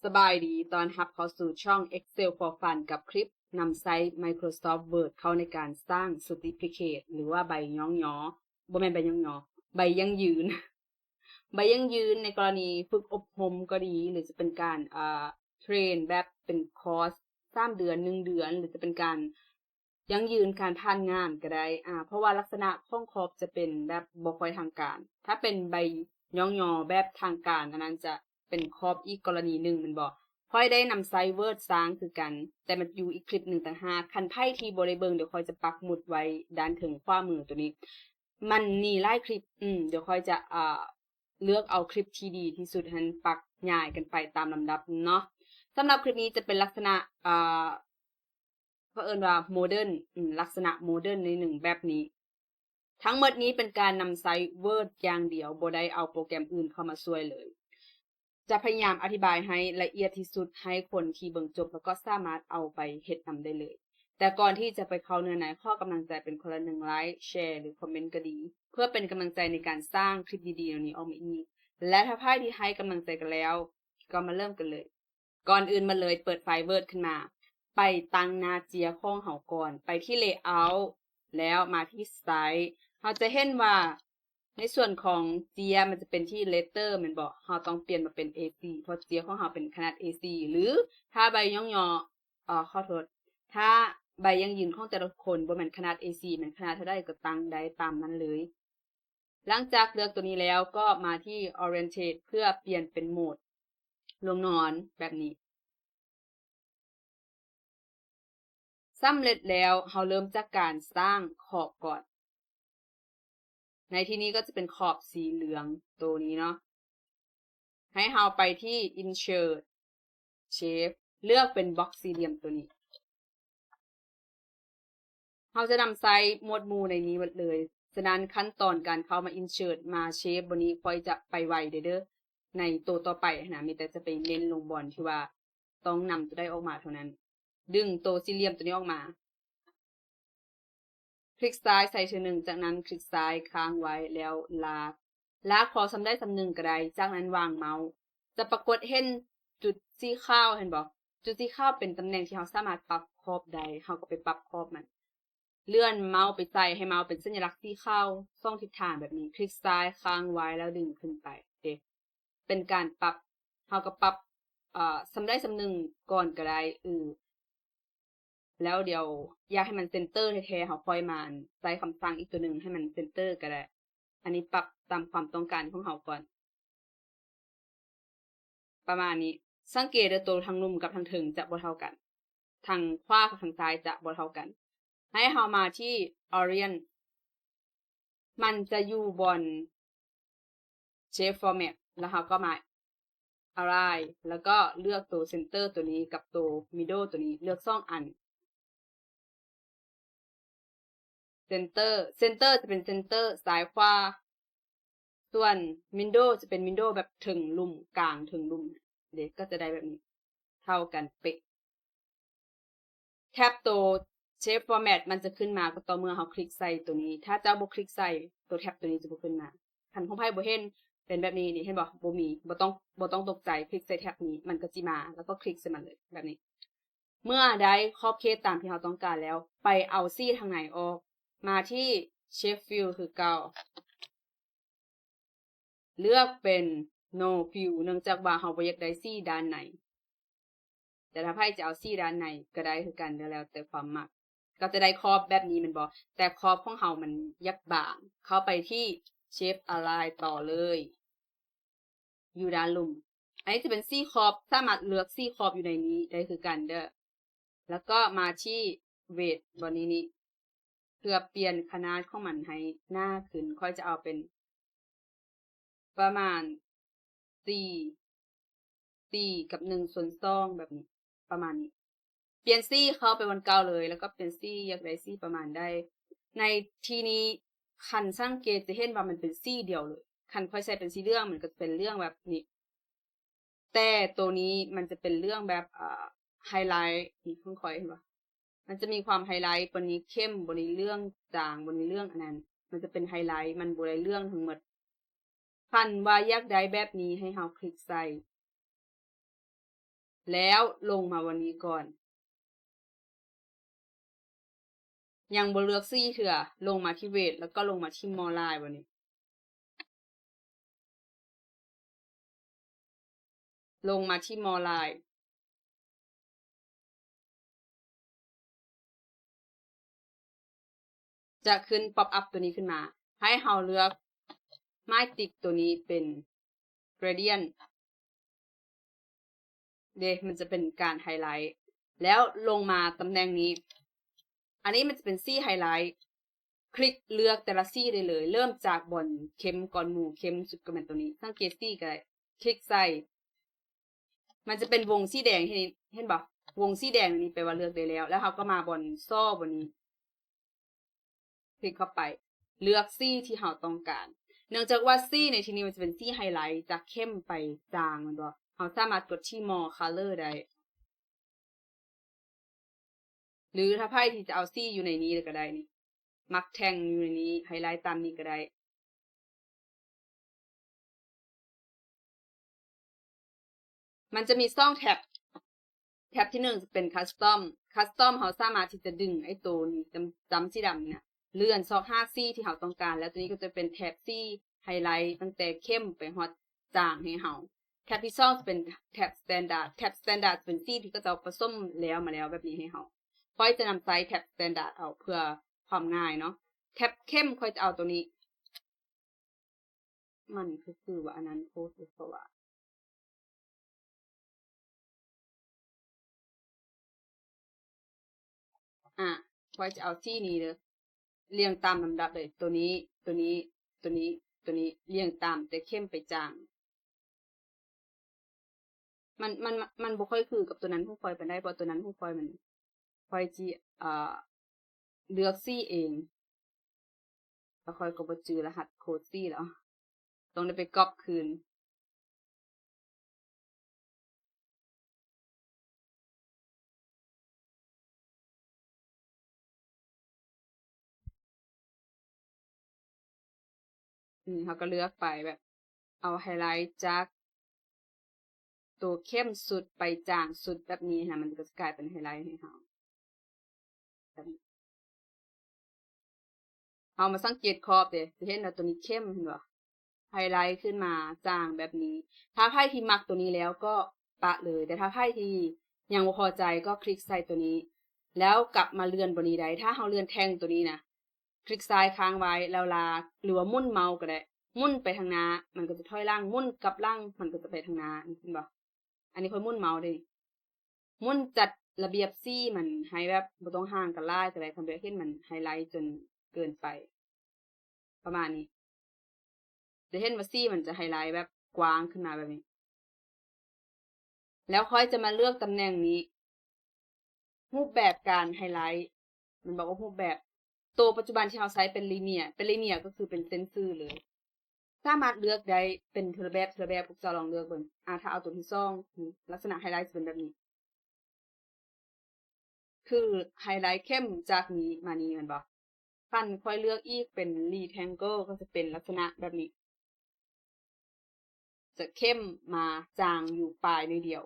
ສະບາຍດີ ຕ້ອນຮັບເຂົ້າສູ່ຊ່ອງ Excel for Fun ກັບຄລິບນຳໃຊ້ Microsoft Word ເຂົ້າໃນການສ້າງ Certificate ຫຼືວ່າໃບຍ້ອງຍໍ ບໍ່ແມ່ນໃບຍ້ອງຍໍ ໃບຢັ້ງຢືນ ໃບຢັ້ງຢືນໃນກໍລະນີຝຶກອົບຮົມກໍດີ ຫຼືຈະເປັນການ ເອີ ເທຣນແບບເປັນຄອສສາມເດືອນ ໜຶ່ງເດືອນ ຫຼືຈະເປັນການ ຢັ້ງຢືນການຜ່ານງານກໍໄດ້ ອາ ເພາະວ່າລັກສະນະຂອງຂອບຈະເປັນແບບບໍ່ຄ່ອຍທາງການ. ຖ້າເປັນໃບຍ້ອງຍໍແບບທາງການ ອັນນັ້ນຈະເປັນຂອບອີກກໍລະນີໜຶ່ງແມ່ນບໍ່? ຂ້ອຍໄດ້ນຳໃຊ້ Word ສ້າງຄືກັນ ແຕ່ມັນຢູ່ອີກຄລິບໜຶ່ງຕ່າງຫາກ. ຄັນໃຜທີ່ບໍ່ໄດ້ເບິ່ງ ດຽວຂ້ອຍຈະປັກໝຸດໄວ້ດ້ານເທິງຂວາມືໂຕນີ້. ມັນມີຫຼາຍຄລິບ ອືມ ດຽວຂ້ອຍຈະ ອ່າ ເລືອກເອົາຄລິບທີ່ດີທີ່ສຸດຫັ້ນປັກຍ້າຍກັນໄປຕາມລຳດັບເນາະ. ສຳລັບຄລິບນີ້ຈະເປັນລັກສະນະ ອ່າ ເຂົາເອີ້ນວ່າໂມເດີນ ອືມ ລັກສະນະໂມເດີນໜ້ອຍໜຶ່ງແບບນີ້. ທັງໝົດນີ້ເປັນການນຳໃຊ້ Word ຢ່າງດຽວ ບໍ່ໄດ້ເອົາໂປຣແກຣມອື່ນເຂົ້າມາຊ່ວຍເລີຍ. ຈະພະຍາຍາມອະທິບາຍໃຫ້ລະອຽດທີ່ສຸດ ໃຫ້ຄົນທີ່ເບິ່ງຈົບ ແລ້ວກໍສາມາດເອົາໄປເຮັດນຳໄດ້ເລີຍ. ແຕ່ກ່ອນທີ່ຈະໄປເຂົ້າເນື້ອໃນ ຂໍກຳລັງໃຈເປັນຄົນລະໜຶ່ງໄລຄ໌ ແຊ ຫຼືຄອມເມັນກໍດີ ເພື່ອເປັນກຳລັງໃຈໃນການສ້າງຄລິບດີໆເຫຼົ່ານີ້ອອກມາອີກ. ແລະ ຖ້າໃຜທີ່ໃຫ້ກຳລັງໃຈກັນແລ້ວ ກໍມາເລີ່ມກັນເລີຍ. ກ່ອນອື່ນໝົດເລີຍ ເປີດໄຟລ໌ Word ຂຶ້ນມາ ໄປຕັ້ງໜ້າເຈ້ຍຂອງເຮົາກ່ອນ ໄປທີ່ Layout ແລ້ວມາທີ່ Style. ເຮົາຈະເຫັນວ່າໃນສ່ວນຂອງເຈ້ຍມັນຈະເປັນທີ່ Letter ແມ່ນບໍ່? ເຮົາຕ້ອງປ່ຽນມາເປັນ ເອສີ່ ເພາະເຈ້ຍຂອງເຮົາເປັນຂະໜາດ ເອສີ່ ຫຼື ຖ້າໃບຍ້ອງຍໍ ເອີ ຂໍໂທດ ຖ້າໃບຢັ້ງຢືນຂອງແຕ່ລະຄົນບໍ່ແມ່ນຂະໜາດ ເອສີ່ ແມ່ນຂະໜາດເທົ່າໃດກໍຕັ້ງໄດ້ຕາມນັ້ນເລີຍ. ຫຼັງຈາກເລືອກໂຕນີ້ແລ້ວ ກໍມາທີ່ Orientate ເພື່ອປ່ຽນເປັນໂໝດລວງນອນແບບນີ້. ສຳເລັດແລ້ວ ເຮົາເລີ່ມຈາກການສ້າງຂອບກ່ອນ. ໃນທີ່ນີ້ກໍຈະເປັນຂອບສີເຫຼືອງໂຕນີ້ເນາະ. ໃຫ້ເຮົາໄປທີ່ Insert Shape ເລືອກເປັນບັອກສີ່ຫຼ່ຽມໂຕນີ້. ເຮົາຈະນຳໃຊ້ໝວດໝູ່ໃນນີ້ໝົດເລີຍ. ສະນັ້ນ ຂັ້ນຕອນການເຂົ້າມາ Insert ມາ Shape ບ່ອນນີ້ ຂ້ອຍຈະໄປໄວເດີ້ ໃນໂຕຕໍ່ໄປຫັ້ນນະ ມີແຕ່ຈະໄປເນັ້ນລົງບ່ອນທີ່ວ່າຕ້ອງນຳໂຕໃດອອກມາເທົ່ານັ້ນ. ດຶງໂຕສີ່ຫຼ່ຽມໂຕນີ້ອອກມາ. ຄລິກຊ້າຍໃສ່ເທື່ອໜຶ່ງ, ຈາກນັ້ນຄລິກຊ້າຍຄ້າງໄວ້ ແລ້ວລາກ. ລາກພໍສ່ຳໃດສ່ຳໜຶ່ງກໍໄດ້, ຈາກນັ້ນວາງເມົາ. ຈະປາກົດເຫັນຈຸດສີຂາວ, ເຫັນບໍ່? ຈຸດສີຂາວເປັນຕຳແໜ່ງທີ່ເຮົາສາມາດປັບຂອບໄດ້, ເຮົາກໍໄປປັບຂອບມັນ. ເລື່ອນເມົາໄປໃສ່, ໃຫ້ເມົາເປັນສັນຍະລັກສີຂາວສອງທິດທາງແບບນີ້. ຄລິກຊ້າຍຄ້າງໄວ້ ແລ້ວດຶງຂຶ້ນໄປ. ເດ, ເປັນການປັບ, ເຮົາກໍປັບ, ເອີ, ສ່ຳໃດສ່ຳໜຶ່ງກ່ອນກໍໄດ້. ເອີ. ແລ້ວດຽວຢາກໃຫ້ມັນເຊັນເຕີແທ້ໆ ເຮົາຄ່ອຍມາໃຊ້ຄຳສັ່ງອີກຕົວໜຶ່ງໃຫ້ມັນເຊັນເຕີກໍໄດ້. ອັນນີ້ປັບຕາມຄວາມຕ້ອງການຂອງເຮົາກ່ອນ. ປະມານນີ້. ສັງເກດເດີ້ ໂຕທາງລຸ່ມກັບທາງເທິງຈະບໍ່ເທົ່າກັນ. ທາງຂວາກັບທາງຊ້າຍຈະບໍ່ເທົ່າກັນ. ໃຫ້ເຮົາມາທີ່ Orient. ມັນຈະຢູ່ບ່ອນ Shape Format ແລ້ວເຮົາກໍມາ Align ແລ້ວກໍເລືອກໂຕ Center ໂຕນີ້ກັບໂຕ Middle ໂຕນີ້, ເລືອກສອງອັນ. Center, Center ຈະເປັນ Center ຊ້າຍຂວາ, ສ່ວນ Middle ຈະເປັນ Middle ແບບເທິງລຸ່ມ, ກາງເທິງລຸ່ມເດ, ກໍຈະໄດ້ແບບນີ້ ເທົ່າກັນເປະ. ແທັບໂຕ Shape Format ມັນຈະຂຶ້ນມາກໍຕໍ່ເມື່ອເຮົາຄລິກໃສ່ໂຕນີ້. ຖ້າເຈົ້າບໍ່ຄລິກໃສ່, ໂຕແທັບໂຕນີ້ຈະບໍ່ຂຶ້ນມາ. ຄັນຂອງໃຜບໍ່ເຫັນ ເປັນແບບນີ້ນີ້, ເຫັນບໍ່? ບໍ່ມີ, ບໍ່ຕ້ອງ, ບໍ່ຕ້ອງຕົກໃຈ, ຄລິກໃສ່ແທັບນີ້ ມັນກໍຊິມາ, ແລ້ວກໍຄລິກໃສ່ມັນເລີຍ ແບບນີ້. ເມື່ອໄດ້ຂອບເຂດຕາມທີ່ເຮົາຕ້ອງການແລ້ວ, ໄປເອົາສີທາງໃນອອກ, ມາທີ່ Shape Fill ຄືເກົ່າ. ເລືອກເປັນ No Fill ເນື່ອງຈາກວ່າເຮົາບໍ່ຢາກໄດ້ສີດ້ານໃນ. ແຕ່ຖ້າໃຜຈະເອົາສີດ້ານໃນກໍໄດ້ຄືກັນ, ແລ້ວແຕ່ຄວາມມັກ. ກໍຈະໄດ້ຂອບແບບນີ້ແມ່ນບໍ່? ແຕ່ຂອບຂອງເຮົາມັນຢາກບາງ. ເຂົ້າໄປທີ່ Shape Align ຕໍ່ເລີຍ. ຢູ່ດ້ານລຸ່ມ. ອັນນີ້ຈະເປັນສີຂອບ, ສາມາດເລືອກສີຂອບຢູ່ໃນນີ້ໄດ້ຄືກັນເດີ້. ແລ້ວກໍມາທີ່ Weight ບ່ອນນີ້ນີ້ ເພື່ອປ່ຽນຂະໜາດຂອງມັນໃຫ້ໜາຂຶ້ນ. ຂ້ອຍຈະເອົາເປັນປະມານສີ່ ສີ່ກັບໜຶ່ງສ່ວນສອງ ແບບນີ້, ປະມານນີ້. ປ່ຽນສີເຂົ້າໄປບ່ອນເກົ່າເລີຍ, ແລ້ວກໍປ່ຽນສີ, ຢາກໄດ້ສີປະມານໃດ. ໃນທີ່ນີ້ ຄັນສັງເກດຈະເຫັນວ່າມັນເປັນສີດຽວເລີຍ. ຄັນຂ້ອຍໃສ່ເປັນສີເຫຼືອງ ມັນກໍຈະເປັນເລື່ອງແບບນີ້. ແຕ່ໂຕນີ້ມັນຈະເປັນເລື່ອງແບບ, ເອີ, highlight ນີ້ຂອງຂ້ອຍ, ເຫັນບໍ່? ມັນຈະມີຄວາມ highlight ບ່ອນນີ້ເຂັ້ມ, ບ່ອນນີ້ເຫຼືອງຈາງ, ບ່ອນນີ້ເຫຼືອງອັນນັ້ນ. ມັນຈະເປັນ highlight, ມັນບໍ່ໄດ້ເຫຼືອງທັງໝົດ. ຄັນວ່າຢາກໄດ້ແບບນີ້ ໃຫ້ເຮົາຄລິກໃສ່ ແລ້ວລົງມາບ່ອນນີ້ກ່ອນ. ຍັງບໍ່ເລືອກສີເທື່ອ, ລົງມາທີ່ Weight ແລ້ວກໍລົງມາທີ່ More Line ບ່ອນນີ້. ລົງມາທີ່ More Line ຈະຂຶ້ນ pop up ຕົວນີ້ຂຶ້ນມາ ໃຫ້ເຮົາເລືອກໄມ້ຕິກຕົວນີ້ເປັນ Gradient ເດ ມັນຈະເປັນການໄຮໄລ ແລ້ວລົງມາຕຳແໜ່ງນີ້ ອັນນີ້ມັນຈະເປັນສີໄຮໄລ ຄລິກເລືອກແຕ່ລະສີໄດ້ເລີຍ ເລີ່ມຈາກບ່ອນເຂັ້ມກ່ອນໝູ່ ເຂັ້ມສຸດກໍແມ່ນຕົວນີ້ ສັງເກດສີກໍໄດ້ ຄລິກໃສ່ ມັນຈະເປັນວົງສີແດງ ເຫັນ ເຫັນບໍ່? ວົງສີແດງນີ້ແປວ່າເລືອກໄດ້ແລ້ວ ແລ້ວເຮົາກໍມາບ່ອນສໍ່ບ່ອນນີ້ ຄລິກເຂົ້າໄປ ເລືອກສີທີ່ເຮົາຕ້ອງການ ເນື່ອງຈາກວ່າສີໃນທີ່ນີ້ມັນຈະເປັນສີໄຮໄລ ຈາກເຂັ້ມໄປຈາງ ແມ່ນບໍ່? ເຮົາສາມາດກົດທີ່ More Color ໄດ້ ຫຼືຖ້າໃຜທີ່ຈະເອົາສີຢູ່ໃນນີ້ເລີຍກໍໄດ້ນີ້ ມັກແທ່ງຢູ່ໃນນີ້ ໄຮໄລຕາມນີ້ກໍໄດ້. ມັນຈະມີສອງແທັບ ແທັບທີໜຶ່ງຈະເປັນ Custom Custom ເຮົາສາມາດທີ່ຈະດຶງໄອ້ໂຕນີ້ ຈ້ຳ ຈ້ຳສີດຳນີ້ນະ ເລື່ອນຊອກຫາສີທີ່ເຮົາຕ້ອງການ ແລ້ວຕົວນີ້ກໍຈະເປັນແທັບສີໄຮໄລ ຕັ້ງແຕ່ເຂັ້ມໄປຮອດຈາງໃຫ້ເຮົາ. ແທັບທີສອງຈະເປັນແທັບ Standard ແທັບ Standard ຈະເປັນສີທີ່ເຂົາເຈົ້າປະສົມແລ້ວມາແລ້ວແບບນີ້ໃຫ້ເຮົາ. ຂ້ອຍຈະນຳໃຊ້ແທັບ Standard ເອົາເພື່ອຄວາມງ່າຍເນາະ. ແທັບເຂັ້ມຂ້ອຍຈະເອົາຕົວນີ້ ມັນຄື ຄືວ່າອັນນັ້ນໂພດຢູ່ ເພາະວ່າ ອາ ຂ້ອຍຈະເອົາສີນີ້ເດີ ລຽງຕາມລຳດັບເລີຍ ຕົວນີ້ ຕົວນີ້ ຕົວນີ້ ຕົວນີ້ ລຽງຕາມແຕ່ເຂັ້ມໄປຈາງ. ມັນ ມັນ ມັນບໍ່ຄ່ອຍຄືກັບຕົວນັ້ນຂອງຂ້ອຍປານໃດ ເພາະຕົວນັ້ນຂອງຂ້ອຍມັນ ຂ້ອຍຊິ ເອີ ເລືອກສີເອງ ແລ້ວຂ້ອຍກໍບໍ່ຈື່ລະຫັດໂຄດສີແລ້ວ ຕ້ອງໄດ້ໄປກັອບຄືນ. ນີ້ເຮົາກໍເລືອກໄປແບບ ເອົາໄຮໄລຈາກໂຕເຂັ້ມສຸດໄປຈາງສຸດແບບນີ້ນະ ມັນກໍຈະກາຍເປັນໄຮໄລໃຫ້ເຮົາ ແບບນີ້. ເຮົາມາສັງເກດຂອບເດ ຈະເຫັນວ່າຕົວນີ້ເຂັ້ມ ເຫັນບໍ່? ໄຮໄລຂຶ້ນມາຈາງແບບນີ້. ຖ້າໃຜທີ່ມັກຕົວນີ້ແລ້ວກໍປະເລີຍ, ແຕ່ຖ້າໃຜທີ່ຍັງບໍ່ພໍໃຈກໍຄລິກໃສ່ຕົວນີ້ ແລ້ວກັບມາເລື່ອນບ່ອນນີ້ໄດ້. ຖ້າເຮົາເລື່ອນແທ່ງຕົວນີ້ນະ ຄລິກຊ້າຍຄ້າງໄວ້ ແລ້ວລາກ ຫຼືວ່າໝູນເມົາກໍໄດ້. ໝູນໄປທາງໜ້າ ມັນກໍຈະຖອຍຫຼັງ, ໝູນກັບຫຼັງ ມັນກໍຈະໄປທາງໜ້າ. ເຫັນບໍ່? ອັນນີ້ຂ້ອຍໝູນເມົາເດ້. ໝູນຈັດລະບຽບສີມັນໃຫ້ແບບບໍ່ຕ້ອງຫ່າງກັນຫຼາຍກໍໄດ້, ຄັນບໍ່ຢາກເຫັນມັນໄຮໄລຈົນເກີນໄປ ປະມານນີ້. ຈະເຫັນວ່າສີມັນຈະໄຮໄລແບບກວ້າງຂຶ້ນມາແບບນີ້. ແລ້ວຂ້ອຍຈະມາເລືອກຕຳແໜ່ງນີ້ ຮູບແບບການໄຮໄລ ມັນບອກວ່າຮູບແບບ ໂຕປັດຈຸບັນທີ່ເຮົາໃຊ້ເປັນລີເນຍ ເປັນລີເນຍກໍຄືເປັນເສັ້ນຊື່ເລີຍ. ສາມາດເລືອກໄດ້ເປັນເທື່ອລະແບບ ເທື່ອລະແບບ. ພວກເຈົ້າລອງເລືອກເບິ່ງ. ອາ ຖ້າເອົາຕົວທີສອງ ນີ້ ລັກສະນະໄຮໄລຈະເປັນແບບນີ້ ຄືໄຮໄລເຂັ້ມຈາກນີ້ມານີ້ແມ່ນບໍ່? ຄັນຂ້ອຍເລືອກອີກເປັນຣີແທັງເກີ ກໍຈະເປັນລັກສະນະແບບນີ້. ຈະເຂັ້ມມາຈາງຢູ່ປາຍໜ້ອຍດຽວ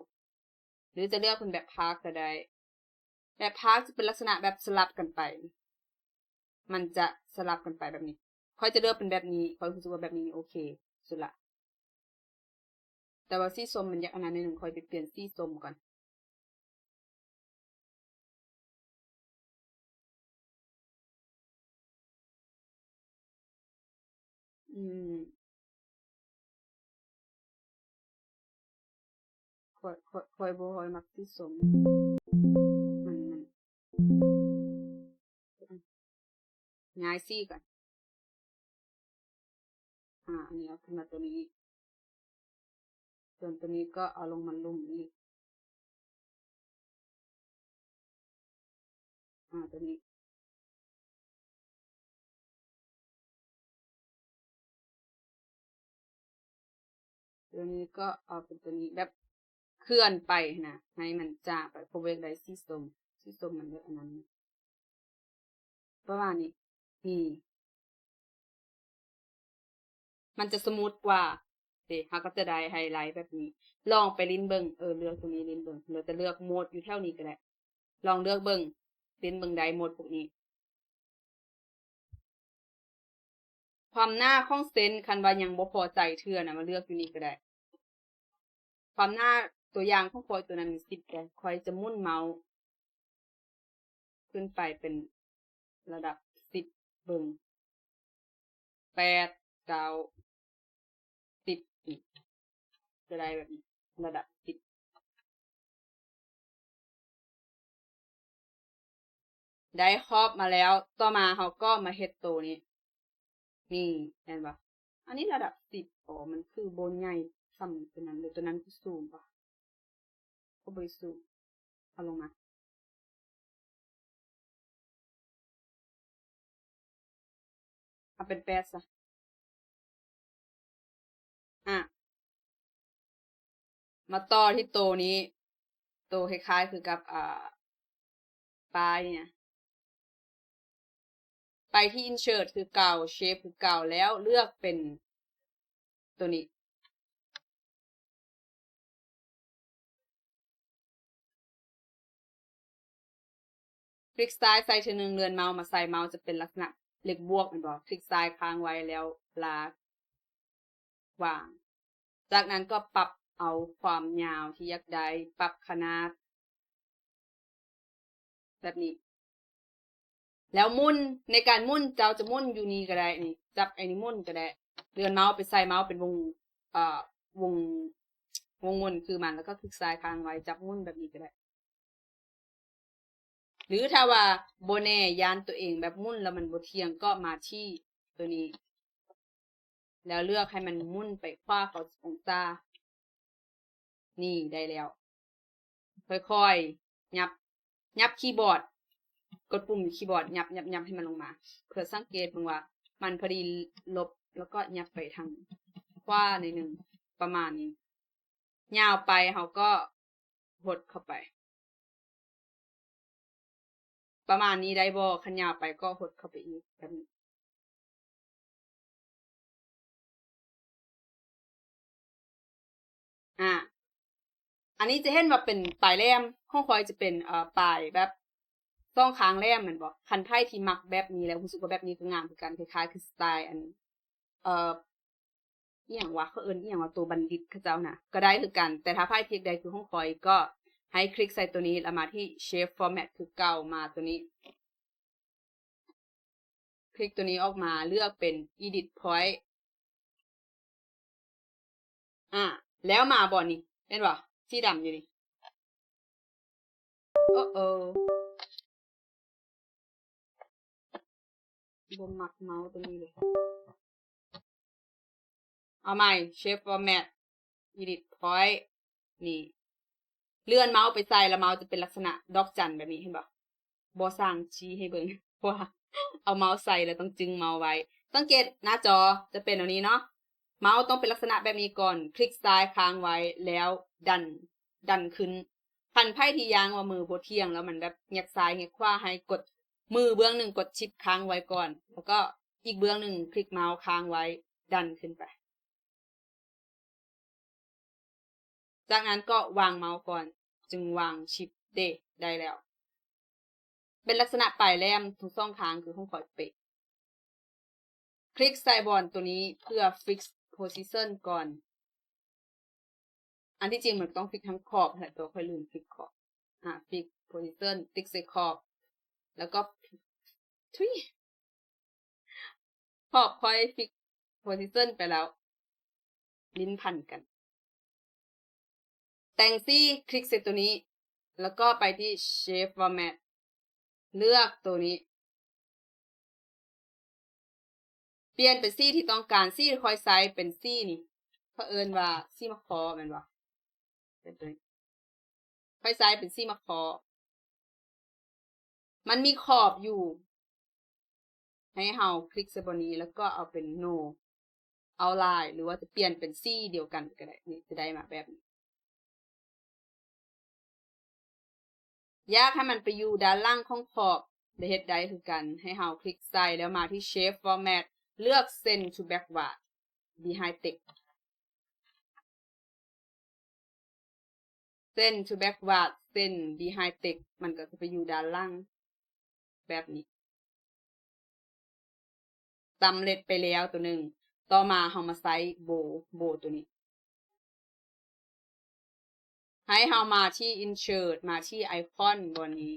ຫຼືຈະເລືອກເປັນແບບພາກກໍໄດ້. ແບບພາກຈະເປັນລັກສະນະແບບສະຫຼັບກັນໄປ ມັນຈະສະຫຼັບກັນໄປແບບນີ້. ຂ້ອຍຈະເລືອກເປັນແບບນີ້ ຂ້ອຍຮູ້ສຶກວ່າແບບນີ້ໂອເຄສຸດລະ. ແຕ່ວ່າສີສົ້ມມັນຢາກອັນນັ້ນໜ້ອຍໜຶ່ງ ຂ້ອຍໄປປ່ຽນສີສົ້ມກ່ອນ. ອືມ ຂ້ອຍ ຂ້ອຍ ຂ້ອຍບໍ່ຄ່ອຍມັກສີສົ້ມ ມັນ ມັນ ຍ້າຍສີກ່ອນ. ອາ ອັນນີ້ເອົາຂຶ້ນມາຕົວນີ້ ສ່ວນຕົວນີ້ກໍເອົາລົງມາລຸ່ມນີ້. ອາ ຕົວນີ້ ຕົວນີ້ກໍເອົາເປັນຕົວນີ້ ແບບເຄື່ອນໄປນະ ໃຫ້ມັນຈາງໄປ. ເພາະວ່າຢາກໄດ້ສີສົ້ມ ສີສົ້ມມັນແບບອັນນັ້ນ ປະມານນີ້. ນີ້ ມັນຈະສະມູດກວ່າ. ເຮົາກໍຈະໄດ້ໄຮໄລແບບນີ້. ລອງໄປຫຼິ້ນເບິ່ງ, ເອີ ເລືອກຕົວນີ້ຫຼິ້ນເບິ່ງ, ຫຼືຈະເລືອກໂໝດຢູ່ແຖວນີ້ກໍໄດ້. ລອງເລືອກເບິ່ງ, ຫຼິ້ນເບິ່ງໄດ້ໂໝດພວກນີ້. ຄວາມໜາຂອງເສັ້ນ, ຄັນວ່າຍັງບໍ່ພໍໃຈເທື່ອນະ, ມາເລືອກຢູ່ນີ້ກໍໄດ້. ຄວາມໜາຕົວຢ່າງຂອງຂ້ອຍຕົວນັ້ນສິບແດ່, ຂ້ອຍຈະໝູນເມົາຂຶ້ນໄປເປັນລະດັບສິບເບິ່ງ. ແປດ ເກົ້າ ສິບ ນີ້ ຈະໄດ້ແບບນີ້ ລະດັບສິບ ໄດ້ຂອບມາແລ້ວ. ຕໍ່ມາເຮົາກໍມາເຮັດໂຕນີ້ ນີ້ ແມ່ນບໍ່? ອັນນີ້ລະດັບສິບ. ອໍ ມັນຄືບໍ່ໃຫຍ່ສ່ຳຕົວນັ້ນເລີຍ, ຕົວນັ້ນຄືສູງປະ? ກໍບໍ່ໄດ້ສູງ. ເອົາລົງມາ ເອົາເປັນແປດຊະ. ອະ ມາຕໍ່ທີ່ໂຕນີ້, ໂຕຄ້າຍໆຄືກັບ ອາ ປ້າຍນີ້ນະ. ໄປທີ່ Insert ຄືເກົ່າ, Shape ຄືເກົ່າ, ແລ້ວເລືອກເປັນໂຕນີ້. ຄລິກຊ້າຍໃສ່ເທື່ອໜຶ່ງ, ເລື່ອນເມົາມາໃສ່, ເມົາຈະເປັນລັກສະນະເຫຼັກບວກແມ່ນບໍ່? ຄລິກຊ້າຍຄ້າງໄວ້ແລ້ວລາກວາງ. ຈາກນັ້ນກໍປັບເອົາຄວາມຍາວທີ່ຢາກໄດ້, ປັບຂະໜາດແບບນີ້. ແລ້ວໝູນ, ໃນການໝູນເຈົ້າຈະໝູນຢູ່ນີ້ກໍໄດ້, ນີ້ ຈັບໄອ້ນີ້ໝູນກໍໄດ້, ເລື່ອນເມົາໄປໃສ່, ເມົາເປັນວົງ ເອີ ວົງ ວົງໝູນຄືມັນ, ແລ້ວກໍຄລິກຊ້າຍຄ້າງໄວ້, ຈັບໝູນແບບນີ້ກໍໄດ້. ຫຼືຖ້າວ່າບໍ່ແນ່, ຢ້ານຕົວເອງແບບໝູນແລ້ວມັນບໍ່ທ່ຽງ, ກໍມາທີ່ຕົວນີ້ ແລ້ວເລືອກໃຫ້ມັນໝູນໄປຂວາເກົ້າສິບອົງສາ. ນີ້ ໄດ້ແລ້ວ. ຄ່ອຍໆຫຍັບ, ຫຍັບຄີບອດ, ກົດປຸ່ມຄີບອດ ຫຍັບໆໆ ໃຫ້ມັນລົງມາ, ເພື່ອສັງເກດເບິ່ງວ່າມັນພໍດີລົບ, ແລ້ວກໍຫຍັບໄປທາງຂວາໜ້ອຍໜຶ່ງ ປະມານນີ້. ຍາວໄປເຮົາກໍຫົດເຂົ້າໄປ. ປະມານນີ້ໄດ້ບໍ່? ຄັນຍາວໄປກໍຫົດເຂົ້າໄປອີກ ແບບນີ້. ອາ ອັນນີ້ຈະເຫັນວ່າເປັນປາຍແຫຼມ, ຂອງຂ້ອຍຈະເປັນ ເອີ ປາຍແບບສອງຂ້າງແຫຼມແມ່ນບໍ່? ຄັນໃຜທີ່ມັກແບບນີ້ແລ້ວ ຮູ້ສຶກວ່າແບບນີ້ກໍງາມຄືກັນ, ຄ້າຍໆຄືສະໄຕລ໌ອັນ ເອີ ອີ່ຫຍັງວະ ເຂົາເອີ້ນອີ່ຫຍັງວະ ໂຕບັນດິດເຂົາເຈົ້ານະ ກໍໄດ້ຄືກັນ. ແຕ່ຖ້າໃຜທີ່ຢາກໄດ້ຄືຂອງຂ້ອຍ ກໍໃຫ້ຄລິກໃສ່ຕົວນີ້ ແລ້ວມາທີ່ Shape Format ຄືເກົ່າ, ມາຕົວນີ້ ຄລິກຕົວນີ້ອອກມາ, ເລືອກເປັນ Edit Point. ອາ ແລ້ວມາບ່ອນນີ້ ເຫັນບໍ່? ສີດຳຢູ່ນີ້. ໂອ້ໂອ້ ບໍ່ມັກເມົາຕົວນີ້ເລີຍ. ເອົາໃໝ່ Shape Format, Edit Point ນີ້ ເລື່ອນເມົາໄປໃສ່ ແລ້ວເມົາຈະເປັນລັກສະນະດອກຈັນແບບນີ້ ເຫັນບໍ່? ບໍ່ສ້າງຊີ້ໃຫ້ເບິ່ງ ເພາະວ່າເອົາເມົາໃສ່ແລ້ວຕ້ອງຈຶ່ງເມົາໄວ້. ສັງເກດໜ້າຈໍຈະເປັນແນວນີ້ເນາະ, ເມົາຕ້ອງເປັນລັກສະນະແບບນີ້ກ່ອນ, ຄລິກຊ້າຍຄ້າງໄວ້ ແລ້ວດັນ ດັນຂຶ້ນ. ຄັນໃຜທີ່ຢ້ານວ່າມືບໍ່ທ່ຽງ ແລ້ວມັນແບບແງກຊ້າຍແງກຂວາ ໃຫ້ກົດມືເບື້ອງໜຶ່ງ ກົດ Shift ຄ້າງໄວ້ກ່ອນ ແລ້ວກໍອີກເບື້ອງໜຶ່ງ ຄລິກເມົາຄ້າງໄວ້ ດັນຂຶ້ນໄປ. ຈາກນັ້ນກໍວາງເມົາກ່ອນ ຈຶ່ງວາງ Shift ເດ ໄດ້ແລ້ວ. ເປັນລັກສະນະປາຍແຫຼມທັງສອງຂ້າງ ຄືຂອງຂ້ອຍເປະ. ຄລິກໃສ່ບ່ອນຕົວນີ້ເພື່ອ Fix Position ກ່ອນ. ອັນທີ່ຈິງມັນຕ້ອງ Fix ທັງຂອບແຫຼະ, ແຕ່ວ່າຂ້ອຍລືມ Fix ຂອບ. ອາ Fix Position, Fix ໃສ່ຂອບ ແລ້ວກໍ ທຸຍ ຂອບຂ້ອຍ Fix Position ໄປແລ້ວ. ຫຼິ້ນພັນກັນ. ແຕ່ງສີ, ຄລິກໃສ່ຕົວນີ້ ແລ້ວກໍໄປທີ່ Shape Format, ເລືອກຕົວນີ້ ປ່ຽນເປັນສີທີ່ຕ້ອງການ. ສີທີ່ຂ້ອຍໃຊ້ເປັນສີນີ້ ເຂົາເອີ້ນວ່າສີໝາກຄໍ່ແມ່ນບໍ່? ເປັນຕົວນີ້ ຂ້ອຍໃຊ້ເປັນສີໝາກຄໍ່. ມັນມີຂອບຢູ່ ໃຫ້ເຮົາຄລິກໃສ່ບ່ອນນີ້ ແລ້ວກໍເອົາເປັນ No Outline ຫຼືວ່າຈະປ່ຽນເປັນສີດຽວກັນກໍໄດ້. ນີ້ຈະໄດ້ມາແບບນີ້. ຢາກໃຫ້ມັນໄປຢູ່ດ້ານຫຼັງຂອງຂອບ ໄດ້ເຮັດໄດ້ຄືກັນ. ໃຫ້ເຮົາຄລິກໃສ່ ແລ້ວມາທີ່ Shape Format, ເລືອກ Send to Backward Behind Text. ເຊັ່ນ to backward ເຊັ່ນ behind text ມັນກໍຈະໄປຢູ່ດ້ານຫຼັງແບບນີ້. ສຳເລັດໄປແລ້ວຕົວໜຶ່ງ. ຕໍ່ມາເຮົາມາໃຊ້ bold, bold ຕົວນີ້. ໃຫ້ເຮົາມາທີ່ insert ມາທີ່ໄອຄອນບ່ອນນີ້.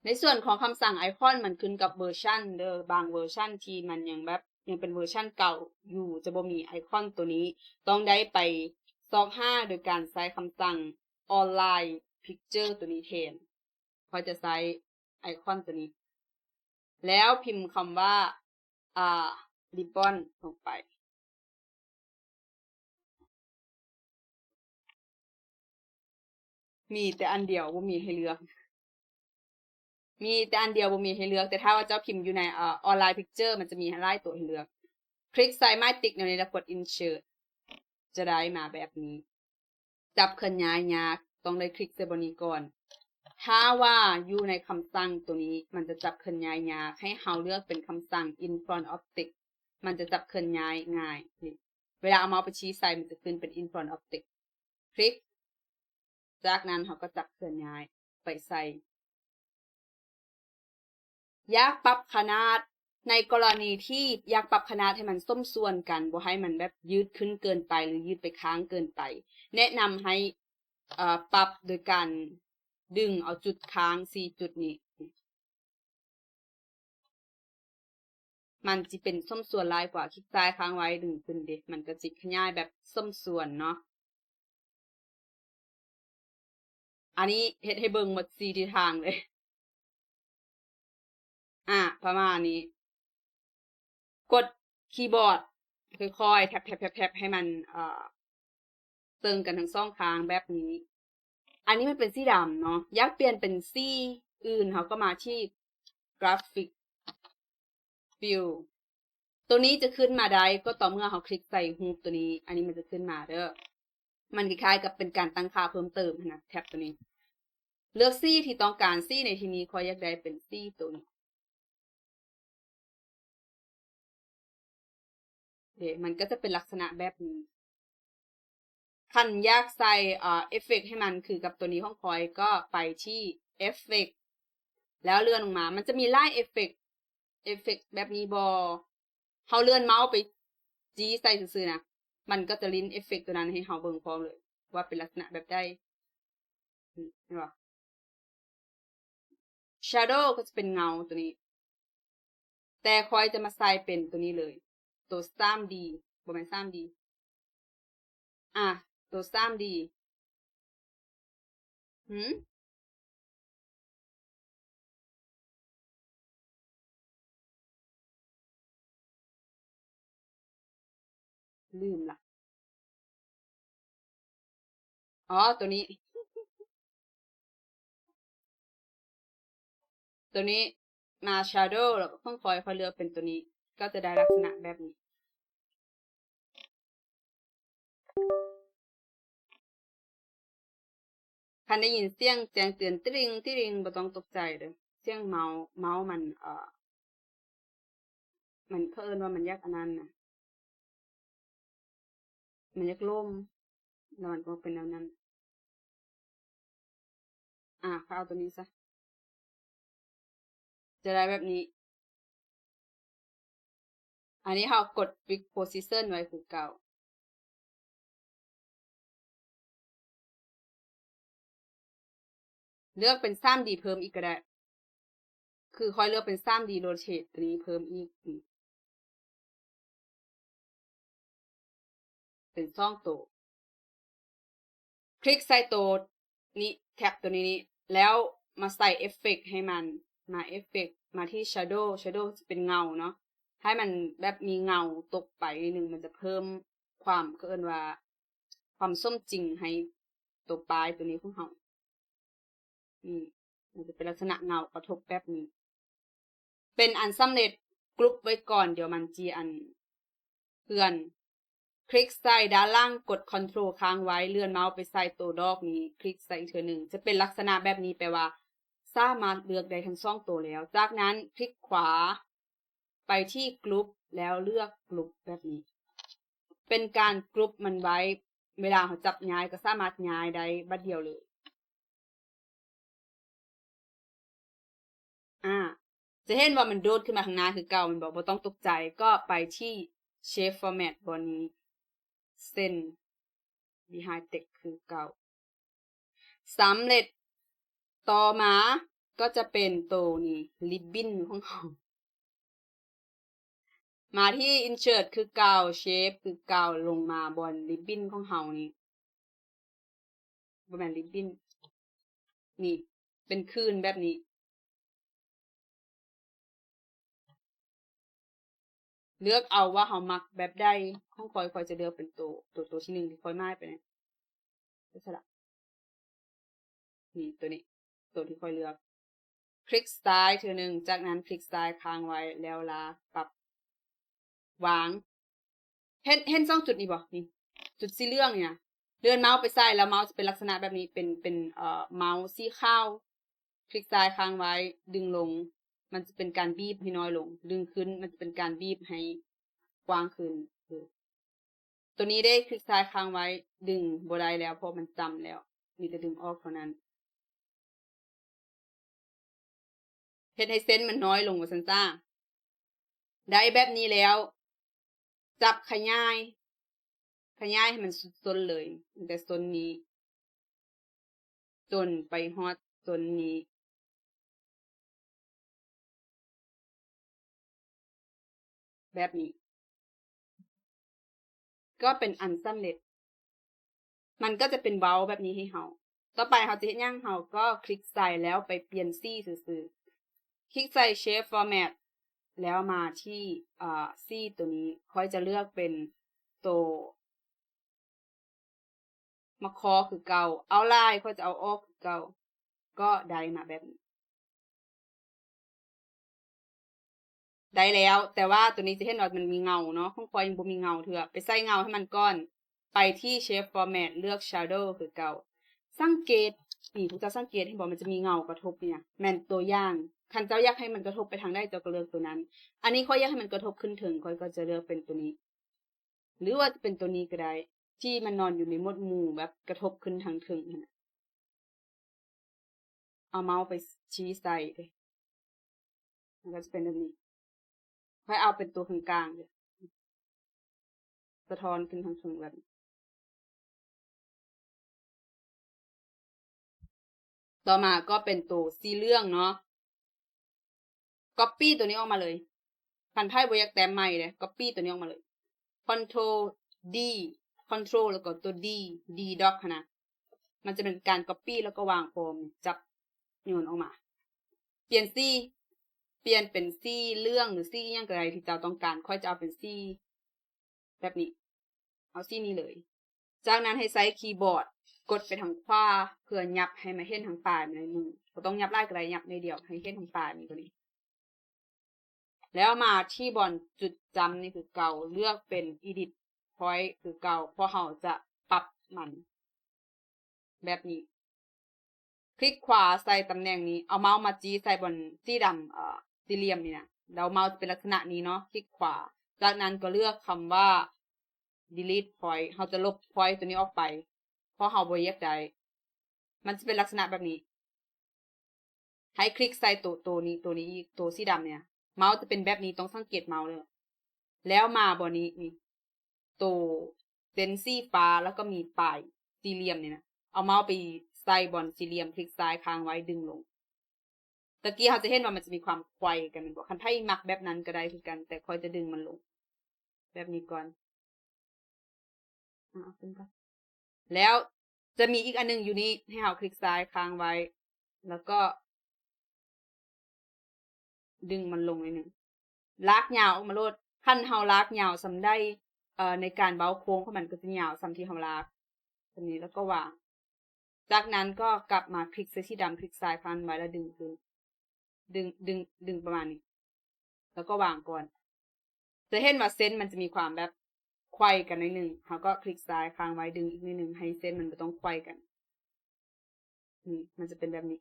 ໃນສ່ວນຂອງຄຳສັ່ງໄອຄອນ ມັນຂຶ້ນກັບເວີຊັນເດີ. ບາງເວີຊັນທີ່ມັນຍັງແບບ ຍັງເປັນເວີຊັນເກົ່າຢູ່ ຈະບໍ່ມີໄອຄອນຕົວນີ້. ຕ້ອງໄດ້ໄປຊອກຫາໂດຍການໃຊ້ຄຳສັ່ງ online picture ຕົວນີ້ແທນ. ຂ້ອຍຈະໃຊ້ໄອຄອນຕົວນີ້ ແລ້ວພິມຄຳວ່າ ອ່າ ribbon ລົງໄປ. ມີແຕ່ອັນດຽວ ບໍ່ມີໃຫ້ເລືອກ. ມີແຕ່ອັນດຽວ ບໍ່ມີໃຫ້ເລືອກ. ແຕ່ຖ້າວ່າເຈົ້າພິມຢູ່ໃນ ເອີ online picture ມັນຈະມີຫຼາຍຕົວໃຫ້ເລືອກ. ຄລິກໃສ່ໄມ້ຕິກແນວນີ້ ແລ້ວກົດ insert ຈະໄດ້ມາແບບນີ້. ຈັບເຄື່ອນຍ້າຍຍາກ, ຕ້ອງໄດ້ຄລິກໃສ່ບ່ອນນີ້ກ່ອນ. ຖ້າວ່າຢູ່ໃນຄຳສັ່ງຕົວນີ້ ມັນຈະຈັບເຄື່ອນຍ້າຍຍາກ, ໃຫ້ເຮົາເລືອກເປັນຄຳສັ່ງ in front of text ມັນຈະຈັບເຄື່ອນຍ້າຍງ່າຍ. ນີ້ ເວລາເອົາເມົາສ໌ໄປຊີ້ໃສ່ ມັນຈະຂຶ້ນເປັນ in front of text. ຄລິກ, ຈາກນັ້ນເຮົາກໍຈັບເຄື່ອນຍ້າຍໄປໃສ່. ຢາກປັບຂະໜາດ, ໃນກໍລະນີທີ່ຢາກປັບຂະໜາດໃຫ້ມັນສົມສ່ວນກັນ, ບໍ່ໃຫ້ມັນແບບຍືດຂຶ້ນເກີນໄປ ຫຼື ຍືດໄປຂ້າງເກີນໄປ, ແນະນຳໃຫ້ ເອີ ປັບໂດຍການດຶງເອົາຈຸດຄ້າງສີ່ຈຸດນີ້. ມັນຊິເປັນສົມສ່ວນຫຼາຍກວ່າ, ຄລິກຊ້າຍຄ້າງໄວ້ດຶງຂຶ້ນເດ, ມັນກໍຊິຂະຫຍາຍແບບສົມສ່ວນເນາະ. ອັນນີ້ເຮັດໃຫ້ເບິ່ງໝົດສີ່ທິດທາງເລີຍ. ອາ ປະມານນີ້. ກົດຄີບອດຄ່ອຍໆ ແທັບໆໆໆ ໃຫ້ມັນ ເອີ ເຊິ່ງກັນທັງສອງຂ້າງແບບນີ້. ອັນນີ້ມັນເປັນສີດຳເນາະ, ຢາກປ່ຽນເປັນສີອື່ນ ເຮົາກໍມາທີ່ Graphic Fill. ໂຕນີ້ຈະຂຶ້ນມາໄດ້ກໍຕໍ່ເມື່ອເຮົາຄລິກໃສ່ຮູບໂຕນີ້, ອັນນີ້ມັນຈະຂຶ້ນມາເດີ. ມັນຄ້າຍໆກັບເປັນການຕັ້ງຄ່າເພີ່ມເຕີມຫັ້ນນະ, ແທັບໂຕນີ້. ເລືອກສີທີ່ຕ້ອງການ, ສີໃນທີ່ນີ້ຂ້ອຍຢາກໄດ້ເປັນສີໂຕນີ້. ເດ ມັນກໍຈະເປັນລັກສະນະແບບນີ້. ຄັນຢາກໃສ່ ເອີ ເອັບເຟັກໃຫ້ມັນຄືກັບຕົວນີ້ຂອງຂ້ອຍ ກໍໄປທີ່ເອັບເຟັກ ແລ້ວເລື່ອນລົງມາ. ມັນຈະມີຫຼາຍເອັບເຟັກ, ເອັບເຟັກແບບນີ້ບໍ່? ເຮົາເລື່ອນເມົາສ໌ໄປຈີ້ໃສ່ຊື່ໆນະ, ມັນກໍຈະຫຼິ້ນເອັບເຟັກຕົວນັ້ນໃຫ້ເຮົາເບິ່ງພ້ອມເລີຍ ວ່າເປັນລັກສະນະແບບໃດ. ເຫັນບໍ່? Shadow ກໍຈະເປັນເງົາຕົວນີ້, ແຕ່ຂ້ອຍຈະມາໃສ່ເປັນຕົວນີ້ເລີຍ, ຕົວສາມດີ, ບໍ່ແມ່ນສາມດີ, ອາ ຕົວສາມດີ. ຫື? ລືມລະ. ອໍ ຕົວນີ້ ຕົວນີ້ມາ Shadow ແລ້ວກໍເພິ່ງຄ່ອຍ ຄ່ອຍເລືອກເປັນຕົວນີ້ ກໍຈະໄດ້ລັກສະນະແບບນີ້. ຄັນໄດ້ຍິນສຽງແຈ້ງເຕືອນ ຕິລິງ ຕິລິງ ບໍ່ຕ້ອງຕົກໃຈເດີ້. ສຽງເມົາສ໌ ເມົາສ໌ມັນ ເອີ ມັນ ເຂົາເອີ້ນວ່າມັນຢາກອັນນັ້ນນະ, ມັນຢາກລົ້ມ ແລ້ວມັນກໍເປັນແນວນັ້ນ. ອາ ຂ້ອຍເອົາຕົວນີ້ຊະ, ຈະໄດ້ແບບນີ້. ອັນນີ້ເຮົາກົດ Fix Position ໄວ້ຄືເກົ່າ. ເລືອກເປັນສາມດີເພີ່ມອີກກໍໄດ້, ຄືຂ້ອຍເລືອກເປັນສາມດີ Rotate ຕົວນີ້ເພີ່ມອີກ, ເປັນສອງໂຕ. ຄລິກໃສ່ໂຕນີ້ ແທັບຕົວນີ້ນີ້ ແລ້ວມາໃສ່ເອັບເຟັກໃຫ້ມັນ, ມາເອັບເຟັກ ມາທີ່ Shadow, Shadow ຈະເປັນເງົາເນາະ, ໃຫ້ມັນແບບມີເງົາຕົກໄປໜ້ອຍໜຶ່ງ, ມັນຈະເພີ່ມຄວາມ ເຂົາເອີ້ນວ່າຄວາມສົມຈິງໃຫ້ໂຕປ້າຍຕົວນີ້ຂອງເຮົາ. ນີ້ ມັນຈະເປັນລັກສະນະເງົາກະທົບແບບນີ້. ເປັນອັນສຳເລັດ, ກຣຸບໄວ້ກ່ອນ, ດຽວມັນຈະອັນເຄື່ອນ. ຄລິກໃສ່ດ້ານຫຼັງ, ກົດ Ctrl ຄ້າງໄວ້, ເລື່ອນເມົາສ໌ໄປໃສ່ໂຕດອກນີ້, ຄລິກໃສ່ອີກເທື່ອໜຶ່ງ, ຈະເປັນລັກສະນະແບບນີ້, ແປວ່າສາມາດເລືອກໄດ້ທັງສອງໂຕແລ້ວ. ຈາກນັ້ນຄລິກຂວາໄປທີ່ Group ແລ້ວເລືອກ Group ແບບນີ້. ເປັນການ Group ມັນໄວ້ ເວລາເຮົາຈັບຍ້າຍກໍສາມາດຍ້າຍໄດ້ບາດດຽວເລີຍ. ອາ ຈະເຫັນວ່າມັນໂດດຂຶ້ນມາຂ້າງໜ້າຄືເກົ່າແມ່ນບໍ່? ບໍ່ຕ້ອງຕົກໃຈ, ກໍໄປທີ່ Shape Format ບ່ອນນີ້ Send Behind Text ຄືເກົ່າ. ສຳເລັດ. ຕໍ່ມາກໍຈະເປັນໂຕນີ້ Ribbon ຂອງເຮົາ. ມາທີ່ Insert ຄືເກົ່າ, Shape ຄືເກົ່າ, ລົງມາບ່ອນ Ribbon ຂອງເຮົານີ້. ບໍ່ແມ່ນ Ribbon ນີ້ ເປັນຄື້ນແບບນີ້. ເລືອກເອົາວ່າເຮົາມັກແບບໃດ. ຂອງຂ້ອຍ ຂ້ອຍຈະເລືອກເປັນໂຕ ໂຕ ໂຕທີໜຶ່ງທີ່ຂ້ອຍໝາຍໄປນີ້ ເປັນສະຫຼະ ນີ້ ໂຕນີ້ ໂຕທີ່ຂ້ອຍເລືອກ. ຄລິກຊ້າຍເທື່ອໜຶ່ງ, ຈາກນັ້ນຄລິກຊ້າຍຄ້າງໄວ້ ແລ້ວລາກປັບ ວາງ. ເຫັນ ເຫັນສອງຈຸດນີ້ບໍ່? ນີ້ ຈຸດສີເຫຼືອງນີ້ນະ. ເລື່ອນເມົາສ໌ໄປໃສ່ ແລ້ວເມົາສ໌ຈະເປັນລັກສະນະແບບນີ້ ເປັນ ເປັນ ເອີ ເມົາສ໌ສີຂາວ. ຄລິກຊ້າຍຄ້າງໄວ້ ດຶງລົງ ມັນຈະເປັນການບີບໃຫ້ນ້ອຍລົງ, ດຶງຂຶ້ນ ມັນຈະເປັນການບີບໃຫ້ກວ້າງຂຶ້ນ. ເອີ ໂຕນີ້ເດ້ ຄລິກຊ້າຍຄ້າງໄວ້ ດຶງບໍ່ໄດ້ແລ້ວ ເພາະມັນຈຳແລ້ວ, ມີແຕ່ດຶງອອກເທົ່ານັ້ນ. ເຮັດໃຫ້ເສັ້ນມັນນ້ອຍລົງວ່າຊັ້ນຊະ. ໄດ້ແບບນີ້ແລ້ວ ຈັບຂະຫຍາຍ ຂະຫຍາຍໃຫ້ມັນສຸດໂຊນເລີຍ, ຕັ້ງແຕ່ໂຊນນີ້ຈົນໄປຮອດໂຊນນີ້ ແບບນີ້ ກໍເປັນອັນສຳເລັດ. ມັນກໍຈະເປັນເວົ້າແບບນີ້ໃຫ້ເຮົາ. ຕໍ່ໄປເຮົາຈະເຮັດຫຍັງ? ເຮົາກໍຄລິກໃສ່ແລ້ວໄປປ່ຽນສີຊື່ໆ. ຄລິກໃສ່ Shape Format ແລ້ວມາທີ່ ເອີ ສີໂຕນີ້. ຂ້ອຍຈະເລືອກເປັນໂຕມະຄໍຄືເກົ່າ. ເອົາລາຍ ຂ້ອຍຈະເອົາອອກຄືເກົ່າ. ກໍໄດ້ມາແບບນີ້. ໄດ້ແລ້ວ, ແຕ່ວ່າໂຕນີ້ຈະເຫັນວ່າມັນມີເງົາເນາະ, ຂອງຂ້ອຍຍັງບໍ່ມີເງົາເທື່ອ. ໄປໃສ່ເງົາໃຫ້ມັນກ່ອນ, ໄປທີ່ Shape Format ເລືອກ Shadow ຄືເກົ່າ. ສັງເກດ, ນີ້ ພວກເຈົ້າສັງເກດເຫັນບໍ່? ມັນຈະມີເງົາກະທົບນີ້ນະ, ແມ່ນຕົວຢ່າງ. ຄັນເຈົ້າຢາກໃຫ້ມັນກະທົບໄປທາງໃດ, ເຈົ້າກໍເລືອກໂຕນັ້ນ. ອັນນີ້ຂ້ອຍຢາກໃຫ້ມັນກະທົບຂຶ້ນເທິງ, ຂ້ອຍກໍຈະເລືອກເປັນໂຕນີ້. ຫຼືວ່າຈະເປັນໂຕນີ້ກໍໄດ້ ທີ່ມັນນອນຢູ່ໃນໝວດໝູ່ແບບກະທົບຂຶ້ນທາງເທິງຫັ້ນນະ. ເອົາເມົາສ໌ໄປຊີ້ໃສ່ເດ້ ມັນກໍຈະເປັນແບບນີ້. ຂ້ອຍເອົາເປັນຕົວກາງໆເດ້ ສະທ້ອນຂຶ້ນທາງເທິງແບບນີ້. ຕໍ່ມາກໍເປັນໂຕສີເຫຼືອງເນາະ, ກັອບປີ້ໂຕນີ້ອອກມາເລີຍ. ຄັນໃຜບໍ່ຢາກແຕ້ມໃໝ່ເດ້ ກັອບປີ້ໂຕນີ້ອອກມາເລີຍ. ຄອນໂທຣ ດີ ຄອນໂທຣ ແລ້ວກໍຕົວ ດີ ດີດັອກຫັ້ນນະ. ມັນຈະເປັນການກັອບປີ້ແລ້ວກໍວາງພ້ອມ, ຈັບໂຍນອອກມາ. ປ່ຽນສີ, ປ່ຽນເປັນສີເຫຼືອງ ຫຼື ສີຫຍັງກໍໄດ້ທີ່ເຈົ້າຕ້ອງການ. ຂ້ອຍຈະເອົາເປັນສີ ແບບນີ້ ເອົາສີນີ້ເລີຍ. ຈາກນັ້ນໃຫ້ໃຊ້ຄີບອດ ກົດໄປທາງຂວາເພື່ອຫຍັບໃຫ້ມາເຫັນທາງປາຍໜ້ອຍໜຶ່ງ, ບໍ່ຕ້ອງຫຍັບຫຼາຍກໍໄດ້, ຫຍັບໜ້ອຍດຽວໃຫ້ເຫັນທາງປາຍນີ້ກໍດີ. ແລ້ວມາທີ່ບ່ອນຈຸດຈ້ຳນີ້ຄືເກົ່າ, ເລືອກເປັນ Edit Point ຄືເກົ່າ, ເພາະເຮົາຈະປັບມັນ ແບບນີ້. ຄລິກຂວາໃສ່ຕຳແໜ່ງນີ້, ເອົາເມົາສ໌ມາຈີ້ໃສ່ບ່ອນສີດຳ ເອີ ສີ່ຫຼ່ຽມນີ້ນະ, ແລ້ວເມົາສ໌ຈະເປັນລັກສະນະນີ້ເນາະ, ຄລິກຂວາ. ຈາກນັ້ນກໍເລືອກຄຳວ່າ Delete Point, ເຮົາຈະລົບ Point ຕົວນີ້ອອກໄປ ເພາະເຮົາບໍ່ຢາກໄດ້. ມັນຈະເປັນລັກສະນະແບບນີ້. ໃຫ້ຄລິກໃສ່ໂຕ ໂຕນີ້ ໂຕນີ້ອີກ, ໂຕສີດຳນີ້ນະ. ເມົາສ໌ຈະເປັນແບບນີ້, ຕ້ອງສັງເກດເມົາສ໌ເດີ້. ແລ້ວມາບ່ອນນີ້ ນີ້ ໂຕເສັ້ນສີຟ້າ ແລ້ວກໍມີປາຍສີ່ຫຼ່ຽມນີ້ນະ, ເອົາເມົາສ໌ໄປໃສ່ບ່ອນສີ່ຫຼ່ຽມ, ຄລິກຊ້າຍຄ້າງໄວ້ ດຶງລົງ. ຕະກີ້ເຮົາຈະເຫັນວ່າມັນຈະມີຄວາມໄຂວ້ກັນແມ່ນບໍ່? ຄັນໃຜມັກແບບນັ້ນກໍໄດ້ຄືກັນ, ແຕ່ຂ້ອຍຈະດຶງມັນລົງແບບນີ້ກ່ອນ. ອາ ເອົາຂຶ້ນກ່ອນ. ແລ້ວຈະມີອີກອັນໜຶ່ງຢູ່ນີ້, ໃຫ້ເຮົາຄລິກຊ້າຍຄ້າງໄວ້ ແລ້ວກໍດຶງມັນລົງໜ້ອຍໜຶ່ງ. ລາກຍາວອອກມາໂລດ. ຄັນເຮົາລາກຍາວສ່ຳໃດ, ເອີ ໃນການເວົ້າໂຄ້ງຂອງມັນກໍຈະຍາວສ່ຳທີ່ເຮົາລາກ. ແບບນີ້ ແລ້ວກໍວາງ. ຈາກນັ້ນກໍກັບມາຄລິກໃສ່ສີດຳ, ຄລິກຊ້າຍຄ້າງໄວ້ ແລ້ວດຶງຂຶ້ນ. ດຶງ ດຶງ ດຶງປະມານນີ້ ແລ້ວກໍວາງກ່ອນ. ຈະເຫັນວ່າເສັ້ນມັນຈະມີຄວາມແບບໄຂວ້ກັນໜ້ອຍໜຶ່ງ, ເຮົາກໍຄລິກຊ້າຍຄ້າງໄວ້ ດຶງອີກໜ້ອຍໜຶ່ງ ໃຫ້ເສັ້ນມັນບໍ່ຕ້ອງໄຂວ້ກັນ. ນີ້ ມັນຈະເປັນແບບນີ້.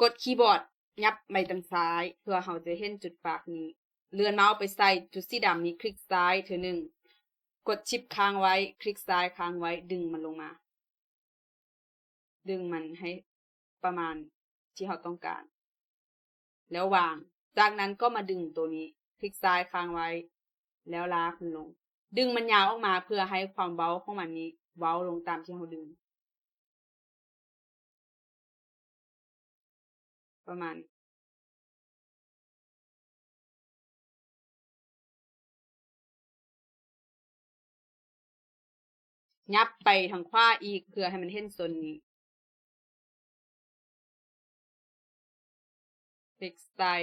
ກົດຄີບອດຫຍັບໄປທາງຊ້າຍ ເພື່ອເຮົາຈະເຫັນຈຸດປາກນີ້. ເລື່ອນເມົາສ໌ໄປໃສ່ຈຸດສີດຳນີ້, ຄລິກຊ້າຍເທື່ອໜຶ່ງ. ກົດຊິບຄ້າງໄວ້, ຄລິກຊ້າຍຄ້າງໄວ້, ດຶງມັນລົງມາ. ດຶງມັນໃຫ້ປະມານທີ່ເຮົາຕ້ອງການ ແລ້ວວາງ. ຈາກນັ້ນກໍມາດຶງໂຕນີ້, ຄລິກຊ້າຍຄ້າງໄວ້ ແລ້ວລາກມັນລົງ. ດຶງມັນຍາວອອກມາເພື່ອໃຫ້ຄວາມເວົ້າຂອງມັນນີ້ເວົ້າລົງຕາມທີ່ເຮົາດຶງ. ປະມານ ຫຍັບໄປທາງຂວາອີກເພື່ອໃຫ້ມັນເຫັນໂຊນນີ້. ຄລິກຊ້າຍ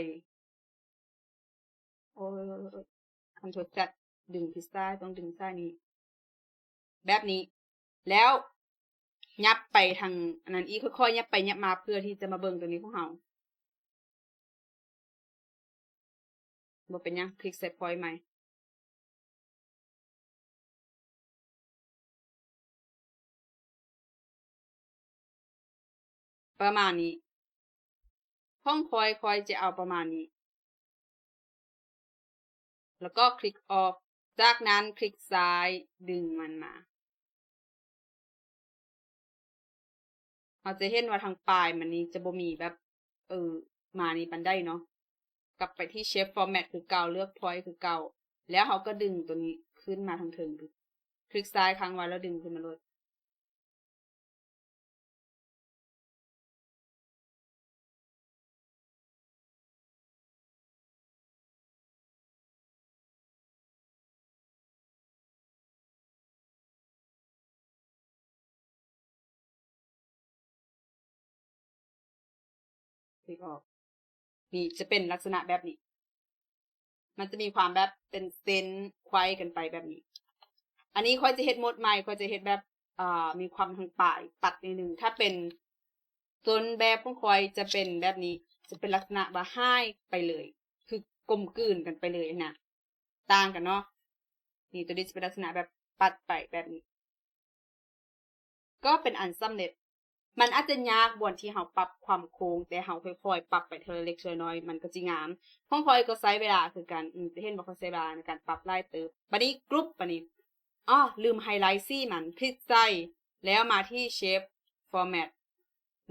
ໂອ້ຍ ຄອນໂທຣແຊັດ ດຶງທີ່ຊ້າຍ ຕ້ອງດຶງຊ້າຍນີ້ ແບບນີ້ ແລ້ວຫຍັບໄປທາງອັນນັ້ນອີກ ຄ່ອຍໆຫຍັບໄປຫຍັບມາ ເພື່ອທີ່ຈະມາເບິ່ງຕົວນີ້ຂອງເຮົາ. ບໍ່ເປັນຫຍັງ ຄລິກໃສ່ພອຍໃໝ່. ປະມານນີ້ ຂອງຂ້ອຍ ຂ້ອຍຈະເອົາປະມານນີ້ ແລ້ວກໍຄລິກອອກ, ຈາກນັ້ນຄລິກຊ້າຍດຶງມັນມາ. ເຮົາຈະເຫັນວ່າທາງປາຍມັນນີ້ຈະບໍ່ມີແບບ ເອີ ມານີ້ປານໃດເນາະ. ກັບໄປທີ່ Shape Format ຄືເກົ່າ, ເລືອກ Point ຄືເກົ່າ, ແລ້ວເຮົາກໍດຶງຕົວນີ້ຂຶ້ນມາທາງເທິງ, ຄລິກຊ້າຍຄ້າງໄວ້ ແລ້ວດຶງຂຶ້ນມາໂລດ. ຄລິກອອກ. ນີ້ຈະເປັນລັກສະນະແບບນີ້. ມັນຈະມີຄວາມແບບເປັນເສັ້ນໄຂວ້ກັນໄປແບບນີ້. ອັນນີ້ຂ້ອຍຈະເຮັດໂໝດໃໝ່, ຂ້ອຍຈະເຮັດແບບ ເອີ ມີຄວາມທາງປາຍປັດໜ້ອຍໜຶ່ງ. ຖ້າເປັນຕົ້ນແບບຂອງຂ້ອຍຈະເປັນແບບນີ້, ຈະເປັນລັກສະນະວ່າຫາຍໄປເລີຍ, ຄືກົມກືນກັນໄປເລີຍນະ. ຕ່າງກັນເນາະ. ນີ້ ຕົວນີ້ຈະເປັນລັກສະນະແບບປັດໄປແບບນີ້. ກໍເປັນອັນສຳເລັດ. ມັນອາດຈະຍາກບ່ອນທີ່ເຮົາປັບຄວາມໂຄ້ງ, ແຕ່ເຮົາຄ່ອຍໆປັບໄປເທື່ອເລັກເທື່ອນ້ອຍ ມັນກໍຊິງາມ. ຂອງຂ້ອຍກໍໃຊ້ເວລາຄືກັນ, ອືມ, ຈະເຫັນວ່າຂ້ອຍໃຊ້ເວລາໃນການປັບຫຼາຍເຕີບ. ບາດນີ້ Group ບາດນີ້, ອໍ ລືມໄຮໄລສີມັນ, ຄລິກໃສ່ ແລ້ວມາທີ່ Shape Format,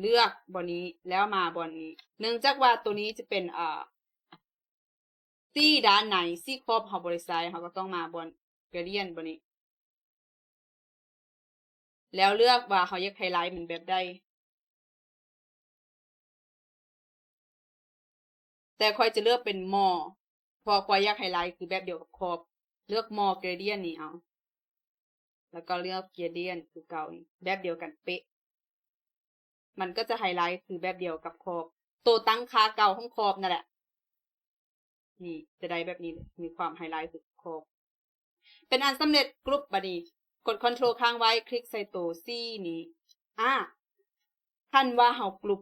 ເລືອກບ່ອນນີ້ ແລ້ວມາບ່ອນນີ້. ເນື່ອງຈາກວ່າໂຕນີ້ຈະເປັນ ເອີ ສີດ້ານໃນ, ສີຂອບເຮົາບໍ່ໄດ້ໃສ່, ເຮົາກໍຕ້ອງມາບ່ອນ Gradient ບ່ອນນີ້ ແລ້ວເລືອກວ່າເຮົາຢາກໄຮໄລມັນແບບໃດ. ແຕ່ຂ້ອຍຈະເລືອກເປັນ More ເພາະຂ້ອຍຢາກໄຮໄລຄືແບບດຽວກັບຂອບ. ເລືອກ More Gradient ນີ້ເອົາ. ແລ້ວກໍເລືອກ Gradient ຄືເກົ່ານີ້, ແບບດຽວກັນເປະ. ມັນກໍຈະໄຮໄລຄືແບບດຽວກັບຂອບ, ໂຕຕັ້ງຄ່າເກົ່າຂອງຂອບນັ້ນແຫຼະ. ນີ້ ຈະໄດ້ແບບນີ້ເລີຍ, ມີຄວາມໄຮໄລຄືຂອບ. ເປັນອັນສຳເລັດ Group ບາດນີ້ ກົດ Control ຄ້າງໄວ້, ຄລິກໃສ່ໂຕສີນີ້. ອາ ຄັນວ່າເຮົາ Group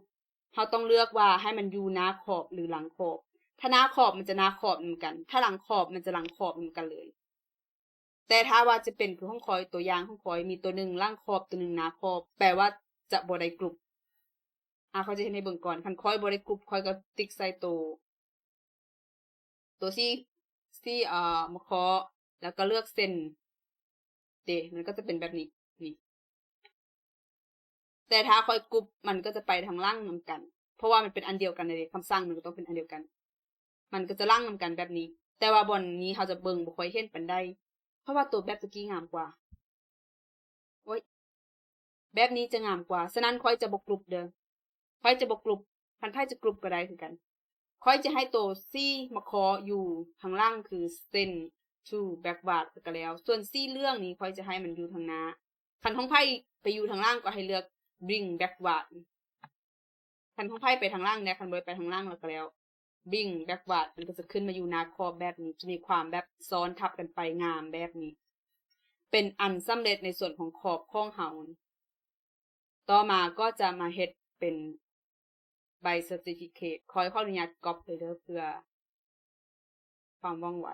ເຮົາຕ້ອງເລືອກວ່າໃຫ້ມັນຢູ່ໜ້າຂອບ ຫຼື ຫຼັງຂອບ. ຖ້າໜ້າຂອບມັນຈະໜ້າຂອບນຳກັນ, ຖ້າຫຼັງຂອບມັນຈະຫຼັງຂອບນຳກັນເລີຍ. ແຕ່ຖ້າວ່າຈະເປັນຄືຂອງຂ້ອຍ, ຕົວຢ່າງຂອງຂ້ອຍ ມີຕົວໜຶ່ງຫຼັງຂອບ, ຕົວໜຶ່ງໜ້າຂອບ, ແປວ່າຈະບໍ່ໄດ້ Group. ອາ ຂ້ອຍຈະເຮັດໃຫ້ເບິ່ງກ່ອນ. ຄັນຂ້ອຍບໍ່ໄດ້ Group ຂ້ອຍກໍຕິກໃສ່ໂຕ ໂຕສີ ສີ ເອີ ມະເຄາະ ແລ້ວກໍເລືອກເສັ້ນເດ, ມັນກໍຈະເປັນແບບນີ້ ນີ້. ແຕ່ຖ້າຂ້ອຍ Group ມັນກໍຈະໄປທາງຫຼັງນຳກັນ, ເພາະວ່າມັນເປັນອັນດຽວກັນເດ, ຄຳສັ່ງມັນກໍຕ້ອງເປັນອັນດຽວກັນ, ມັນກໍຈະຫຼັງນຳກັນແບບນີ້. ແຕ່ວ່າບ່ອນນີ້ເຮົາຈະເບິ່ງບໍ່ຄ່ອຍເຫັນປານໃດ, ເພາະວ່າໂຕແບບຕະກີ້ງາມກວ່າ. ໂອ້ຍ ແບບນີ້ຈະງາມກວ່າ. ສະນັ້ນຂ້ອຍຈະບໍ່ Group ເດີ, ຂ້ອຍຈະບໍ່ Group. ຄັນໃຜຈະ Group ກໍໄດ້ຄືກັນ. ຂ້ອຍຈະໃຫ້ໂຕສີມະເຄາະຢູ່ທາງຫຼັງ ຄື Send to Backward ກໍແລ້ວ. ສ່ວນສີເຫຼືອງນີ້ຂ້ອຍຈະໃຫ້ມັນຢູ່ທາງໜ້າ. ຄັນຂອງໃຜໄປຢູ່ທາງຫຼັງກໍໃຫ້ເລືອກ Bring Backward. ຄັນຂອງໃຜໄປທາງຫຼັງແດ່, ຄັນບໍ່ໄດ້ໄປທາງຫຼັງແລ້ວກໍແລ້ວ. Bring Backward ມັນກໍຈະຂຶ້ນມາຢູ່ໜ້າຂອບແບບນີ້, ຈະມີຄວາມແບບຊ້ອນທັບກັນໄປ, ງາມແບບນີ້. ເປັນອັນສຳເລັດໃນສ່ວນຂອງຂອບຂອງເຮົາ. ຕໍ່ມາກໍຈະມາເຮັດເປັນໃບ Certificate. ຂໍ ຂໍອະນຸຍາດກັອບເລີຍເດີ ເພື່ອຄວາມວ່ອງໄວ.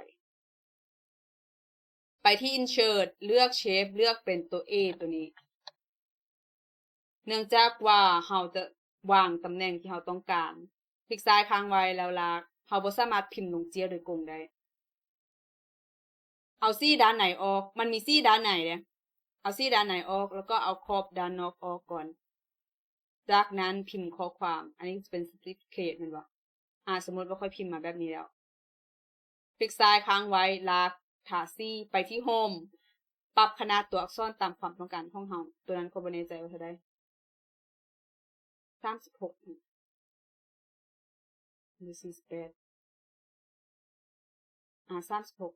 ໄປທີ່ Insert ເລືອກ Shape ເລືອກເປັນຕົວ A ຕົວນີ້. ເນື່ອງຈາກວ່າເຮົາຈະວາງຕຳແໜ່ງທີ່ເຮົາຕ້ອງການ, ຄລິກຊ້າຍຄ້າງໄວ້ແລ້ວລາກ. ເຮົາບໍ່ສາມາດພິມລົງເຈ້ຍໂດຍກົງໄດ້. ເອົາສີດ້ານໃນອອກ ມັນມີສີດ້ານໃນເດ້ ເອົາສີດ້ານໃນອອກ ແລ້ວກໍເອົາຂອບດ້ານນອກອອກກ່ອນ ຈາກນັ້ນພິມຂໍ້ຄວາມ ອັນນີ້ຈະເປັນ certificate ແມ່ນບໍ່? ອາ ສົມມຸດວ່າຂ້ອຍພິມມາແບບນີ້ແລ້ວ ຄລິກຊ້າຍຄ້າງໄວ້ ລາກທາສີ ໄປທີ່ Home ປັບຂະໜາດຕົວອັກສອນຕາມຄວາມຕ້ອງການຂອງເຮົາ ຕົວນັ້ນຂ້ອຍບໍ່ແນ່ໃຈວ່າເທົ່າໃດ ສາມສິບຫົກ ຫຼື ສີ່ສິບແປດ ອາ ສາມສິບຫົກ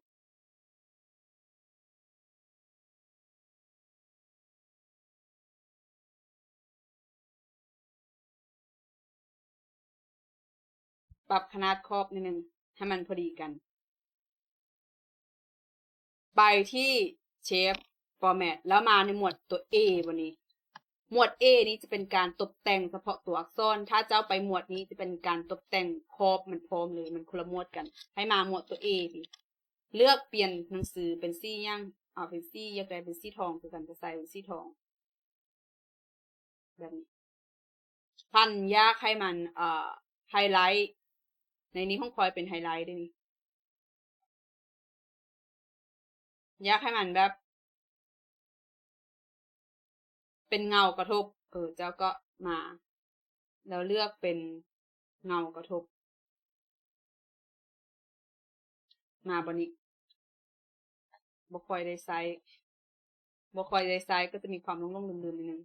ປັບຂະໜາດຂອບໜ້ອຍໜຶ່ງໃຫ້ມັນພໍດີກັນ. ໄປທີ່ Shape Format ແລ້ວມາໃນໝວດຕົວ A ບາດນີ້ ໝວດ A ນີ້ຈະເປັນການຕົບແຕ່ງສະເພາະຕົວອັກສອນ ຖ້າເຈົ້າໄປໝວດນີ້ຈະເປັນການຕົບແຕ່ງຂອບມັນພ້ອມເລີຍ ມັນຄົນລະໝວດກັນ ໃຫ້ມາໝວດຕົວ A ນີ້ ເລືອກປ່ຽນໜັງສືເປັນສີຫຍັງ ເອົາເປັນສີ ຢາກໄດ້ເປັນສີທອງຄືກັນ ຈະໃສ່ເປັນສີທອງ ແບບນີ້ ຄັນຢາກໃຫ້ມັນ ເອີ highlight ໃນນີ້ຂອງຂ້ອຍເປັນ highlight ເດ້ນີ້ ຢາກໃຫ້ມັນແບບ ເປັນເງົາກະທົບ ເອີ ເຈົ້າກໍມາ ແລ້ວເລືອກເປັນເງົາກະທົບ ມາບ່ອນນີ້ ບໍ່ຄ່ອຍໄດ້ໃຊ້ ບໍ່ຄ່ອຍໄດ້ໃຊ້ ກໍຈະມີຄວາມຫຼົງໆລືມໆໜ້ອຍໜຶ່ງ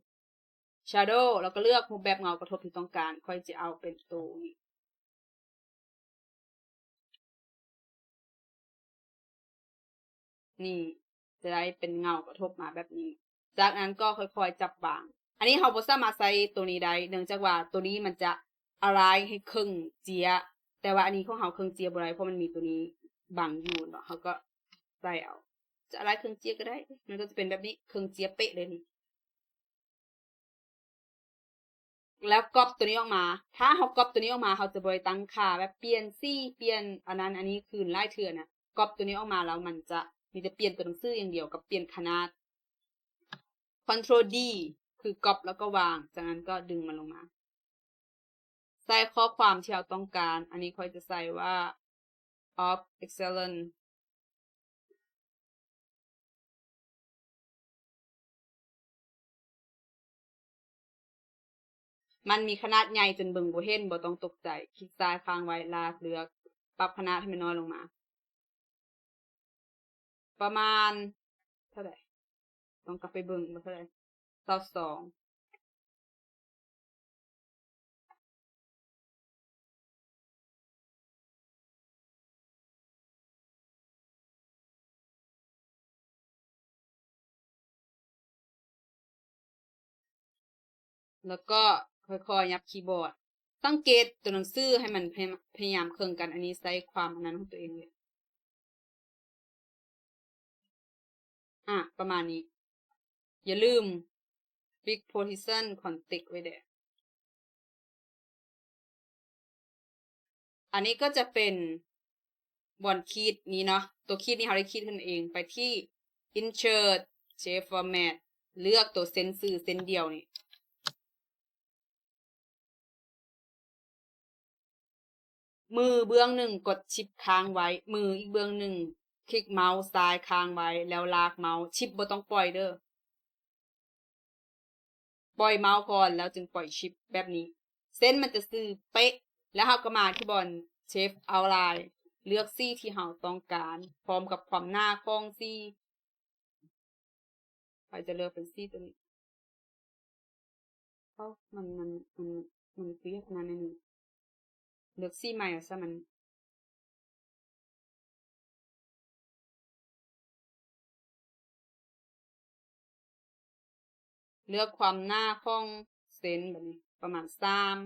Shadow ແລ້ວກໍເລືອກຮູບແບບເງົາກະທົບທີ່ຕ້ອງການ ຂ້ອຍຈະເອົາເປັນໂຕນີ້ ນີ້ ຈະໄດ້ເປັນເງົາກະທົບມາແບບນີ້ ຈາກນັ້ນກໍຄ່ອຍໆຈັບວາງ ອັນນີ້ເຮົາບໍ່ສາມາດໃສ່ໂຕນີ້ໄດ້ ເນື່ອງຈາກວ່າໂຕນີ້ມັນຈະ align ໃຫ້ເຄິ່ງເຈ້ຍ ແຕ່ວ່າອັນນີ້ຂອງເຮົາເຄິ່ງເຈ້ຍບໍ່ໄດ້ ເພາະມັນມີໂຕນີ້ບັງຢູ່ເນາະ ເຮົາກໍໃສ່ເອົາ ຈະ align ເຄິ່ງເຈ້ຍກໍໄດ້ ມັນກໍຈະເປັນແບບນີ້ ເຄິ່ງເຈ້ຍເປະເລີຍນີ້. ແລ້ວກັອບຕົວນີ້ອອກມາ ຖ້າເຮົາກັອບຕົວນີ້ອອກມາ ເຮົາຈະບໍ່ໄດ້ຕັ້ງຄ່າແບບປ່ຽນສີ ປ່ຽນອັນນັ້ນອັນນີ້ຄືນຫຼາຍເທື່ອນະ ກັອບຕົວນີ້ອອກມາແລ້ວມັນຈະມີແຕ່ປ່ຽນຕົວໜັງສືຢ່າງດຽວກັບປ່ຽນຂະໜາດ Control D ຄືກັອບແລ້ວກໍວາງ ຈາກນັ້ນກໍດຶງມັນລົງມາ ໃສ່ຂໍ້ຄວາມທີ່ເຮົາຕ້ອງການ ອັນນີ້ຂ້ອຍຈະໃສ່ວ່າ of excellence ມັນມີຂະໜາດໃຫຍ່ຈົນເບິ່ງບໍ່ເຫັນ ບໍ່ຕ້ອງຕົກໃຈ ຄລິກຊ້າຍຄ້າງໄວ້ ລາກ ເລືອກ ປັບຂະໜາດໃຫ້ມັນນ້ອຍລົງມາ ປະມານເທົ່າໃດ? ຕ້ອງກັບໄປເບິ່ງວ່າເທົ່າໃດ? ຊາວສອງ ແລ້ວກໍຄ່ອຍໆຫຍັບຄີບອດ ສັງເກດຕົວໜັງສືໃຫ້ມັນພະຍາ ພະຍາຍາມເຄິ່ງກັນ ອັນນີ້ໃຊ້ຄວາມອັນນັ້ນຂອງຕົວເອງເລີຍ ອາ ປະມານນີ້ ຢ່າລືມຟິກ position context ໄວ້ແດ່. ອັນນີ້ກໍຈະເປັນບ່ອນຂີດນີ້ເນາະ ຕົວຂີດນີ້ເຮົາໄດ້ຂີດຂຶ້ນເອງ ໄປທີ່ insert shape format ເລືອກຕົວເສັ້ນຊື່ເສັ້ນດຽວນີ້ ມືເບື້ອງໜຶ່ງກົດ Shift ຄ້າງໄວ້ ມືອີກເບື້ອງໜຶ່ງ ຄລິກເມົາສ໌ຊ້າຍຄ້າງໄວ້ ແລ້ວລາກເມົາສ໌ Shift ບໍ່ຕ້ອງປ່ອຍເດີ້ ປ່ອຍເມົາສ໌ກ່ອນ ແລ້ວຈຶ່ງປ່ອຍ Shift ແບບນີ້ ເສັ້ນມັນຈະຊື່ເປະ ແລ້ວເຮົາກໍມາທີ່ບ່ອນ Shape Outline ເລືອກສີທີ່ເຮົາຕ້ອງການ ພ້ອມກັບຄວາມໜາຂອງສີ ຂ້ອຍຈະເລືອກເປັນສີຕົວນີ້ ເອົ້າ ມັນ ມັນ ມັນ ມັນຄືເຮັດອັນນັ້ນໜ້ອຍໜຶ່ງ ເລືອກສີໃໝ່ ເອົາຊະມັນ ເລືອກຄວາມໜາຂອງເສັ້ນແບບນີ້ ປະມານສາມ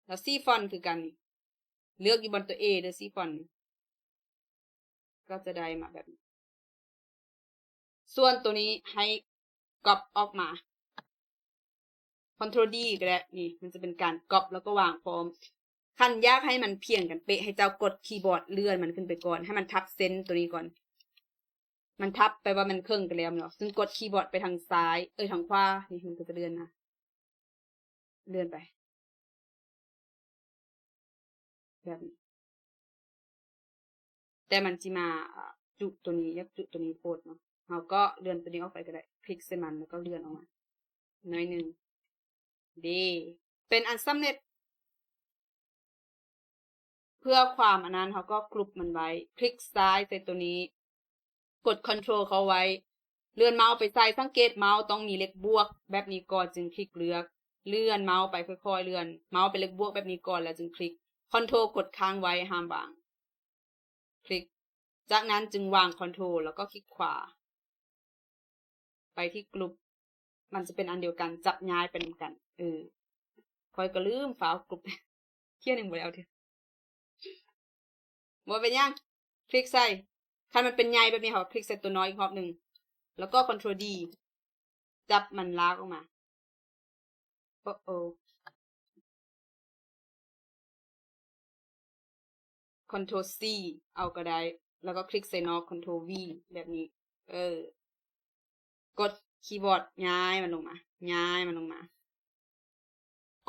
ແລ້ວສີຟອນຄືກັນນີ້ ເລືອກຢູ່ບ່ອນຕົວ A ເດີ້ ສີຟອນນີ້ ກໍຈະໄດ້ມາແບບນີ້ ສ່ວນຕົວນີ້ໃຫ້ກັອບອອກມາ Control D ກໍໄດ້ ນີ້ມັນຈະເປັນການກັອບແລ້ວກໍວາງພ້ອມ ຄັນຢາກໃຫ້ມັນພຽງກັນເປະ ໃຫ້ເຈົ້າກົດຄີບອດເລື່ອນມັນຂຶ້ນໄປກ່ອນ ໃຫ້ມັນທັບເສັ້ນຕົວນີ້ກ່ອນ ມັນທັບແປວ່າມັນເຄິ່ງກັນແລ້ວແມ່ນບໍ່ ຈຶ່ງກົດຄີບອດໄປທາງຊ້າຍ ເອີຍ ທາງຂວາ ນີ້ມັນກໍຈະເລື່ອນມາ ເລື່ອນໄປ ແບບນີ້ ແຕ່ມັນຊິມາ ເອີ ຈຸຕົວນີ້ ຢາກຈຸຕົວນີ້ໂພດເນາະ ເຮົາກໍເລື່ອນຕົວນີ້ອອກໄປກໍໄດ້ ຄລິກໃສ່ມັນ ແລ້ວກໍເລື່ອນອອກມາໜ້ອຍໜຶ່ງ ເດ ເປັນອັນສຳເລັດ. ເພື່ອຄວາມອັນນັ້ນ ເຮົາກໍກຣຸບມັນໄວ້ ຄລິກຊ້າຍໃສ່ຕົວນີ້ ກົດຄອນໂທຣເຂົ້າໄວ້ ເລື່ອນເມົາສ໌ໄປໃສ່ ສັງເກດເມົາສ໌ຕ້ອງມີເຫຼັກບວກແບບນີ້ກ່ອນ ຈຶ່ງຄລິກເລືອກ ເລື່ອນເມົາສ໌ໄປຄ່ອຍໆ ເລື່ອນເມົາສ໌ເປັນເຫຼັກບວກແບບນີ້ກ່ອນ ແລ້ວຈຶ່ງຄລິກ ຄອນໂທຣກົດຄ້າງໄວ້ ຫ້າມວາງ ຄລິກ ຈາກນັ້ນຈຶ່ງວາງຄອນໂທຣ ແລ້ວກໍຄລິກຂວາ ໄປທີ່ກຣຸບ ມັນຈະເປັນອັນດຽວກັນ ຈັບຍ້າຍໄປນຳກັນ. ເອີ ຂ້ອຍກໍລືມ ຟ້າວກຣຸບ ຂຽນຍັງບໍ່ໄດ້ເອົາເທື່ອ ບໍ່ເປັນຫຍັງ ຄລິກໃສ່ ຄັນມັນເປັນໃຫຍ່ແບບນີ້ ເຮົາຄລິກໃສ່ຕົວນ້ອຍອີກຮອບໜຶ່ງ ແລ້ວກໍຄອນໂທຣດີ ຈັບມັນລາກອອກມາ ໂອ້ໂອ້ ຄອນໂທຣຊີເອົາກໍໄດ້ ແລ້ວກໍຄລິກໃສ່ນອກ ຄອນໂທຣວີ ແບບນີ້ ເອີ ກົດຄີບອດ ຍ້າຍມັນລົງມາ ຍ້າຍມັນລົງມາ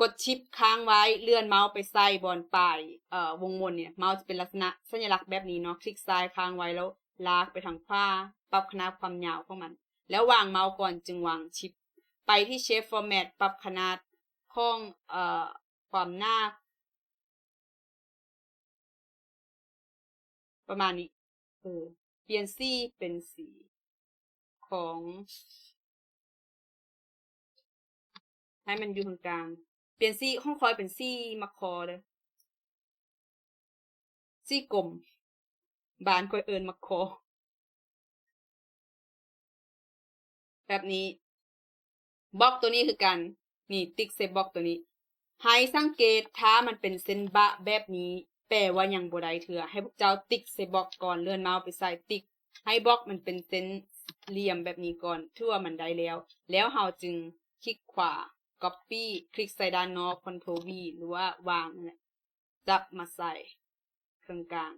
ກົດຊິບຄ້າງໄວ້ ເລື່ອນເມົາສ໌ໄປໃສ່ບ່ອນປາຍ ເອີ ວົງມົນນີ້ ເມົາສ໌ຈະເປັນລັກສະນະສັນຍະລັກແບບນີ້ເນາະ ຄລິກຊ້າຍຄ້າງໄວ້ ແລ້ວລາກໄປທາງຂວາ ປັບຂະໜາດຄວາມຍາວຂອງມັນ ແລ້ວວາງເມົາສ໌ກ່ອນຈຶ່ງວາງຊິບ ໄປທີ່ເຊບຟໍແມັດ ປັບຂະໜາດຂອງ ເອີ ຄວາມໜາ ປະມານນີ້ ເອີ ປ່ຽນສີເປັນສີຂອງ ໃຫ້ມັນຢູ່ກາງໆ ປ່ຽນສີຂອງຂ້ອຍເປັນສີໝາກຄໍເດີ ສີກົມ ບ້ານຂ້ອຍເອີ້ນໝາກຄໍ ແບບນີ້ ບລັອກຕົວນີ້ຄືກັນ ນີ້ ຕິກໃສ່ບລັອກຕົວນີ້ ໃຫ້ສັງເກດ ຖ້າມັນເປັນເສັ້ນບະແບບນີ້ ແປວ່າຍັງບໍ່ໄດ້ເທື່ອ ໃຫ້ພວກເຈົ້າຕິກໃສ່ບລັອກກ່ອນ ເລື່ອນເມົາສ໌ໄປໃສ່ ຕິກ ໃຫ້ບລັອກມັນເປັນເສັ້ນຫຼ່ຽມແບບນີ້ກ່ອນ ຖືວ່າມັນໄດ້ແລ້ວ ແລ້ວເຮົາຈຶ່ງຄລິກຂວາ ກັອບປີ້ ຄລິກໃສ່ດ້ານນອກ ຄອນໂທຣວີ ຫຼືວ່າວາງນັ້ນແຫຼະ ຈັບມາໃສ່ເຄິ່ງກາງ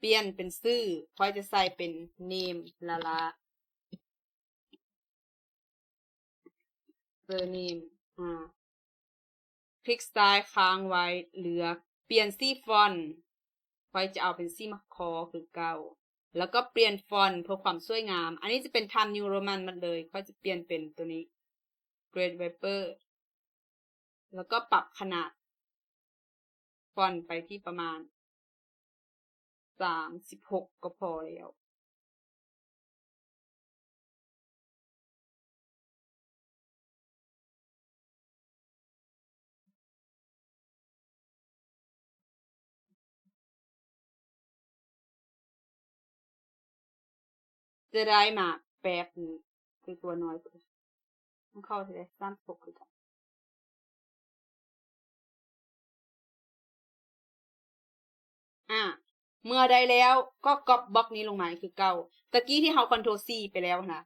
ປ່ຽນເປັນຊື່ ຂ້ອຍຈະໃສ່ເປັນເນມ ລາລາ ເຊີເນມ ອາ ຄລິກຊ້າຍຄ້າງໄວ້ ເລືອກ ປ່ຽນສີຟອນ ຂ້ອຍຈະເອົາເປັນສີໝາກຄໍຄືເກົ່າ ແລ້ວກໍປ່ຽນຟອນເພື່ອຄວາມສວຍງາມ ອັນນີ້ຈະເປັນ Times New Roman ໝົດເລີຍ ຂ້ອຍຈະປ່ຽນເປັນຕົວນີ້ Great Viper ແລ້ວກໍປັບຂະໜາດຟອນໄປທີ່ປະມານສາມສິບຫົກກໍພໍແລ້ວ. ຈະໄດ້ມາແປບນີ້ ຄືຕົວນ້ອຍ ມັນເຂົ້າໄດ້ສາມສິບຫົກຄືກັນ. ອາ ເມື່ອໄດ້ແລ້ວກໍກັອບບລັອກນີ້ລົງມາຄືເກົ່າ. ຕະກີ້ທີ່ເຮົາຄອນໂທຣຊີໄປແລ້ວຫັ້ນນະ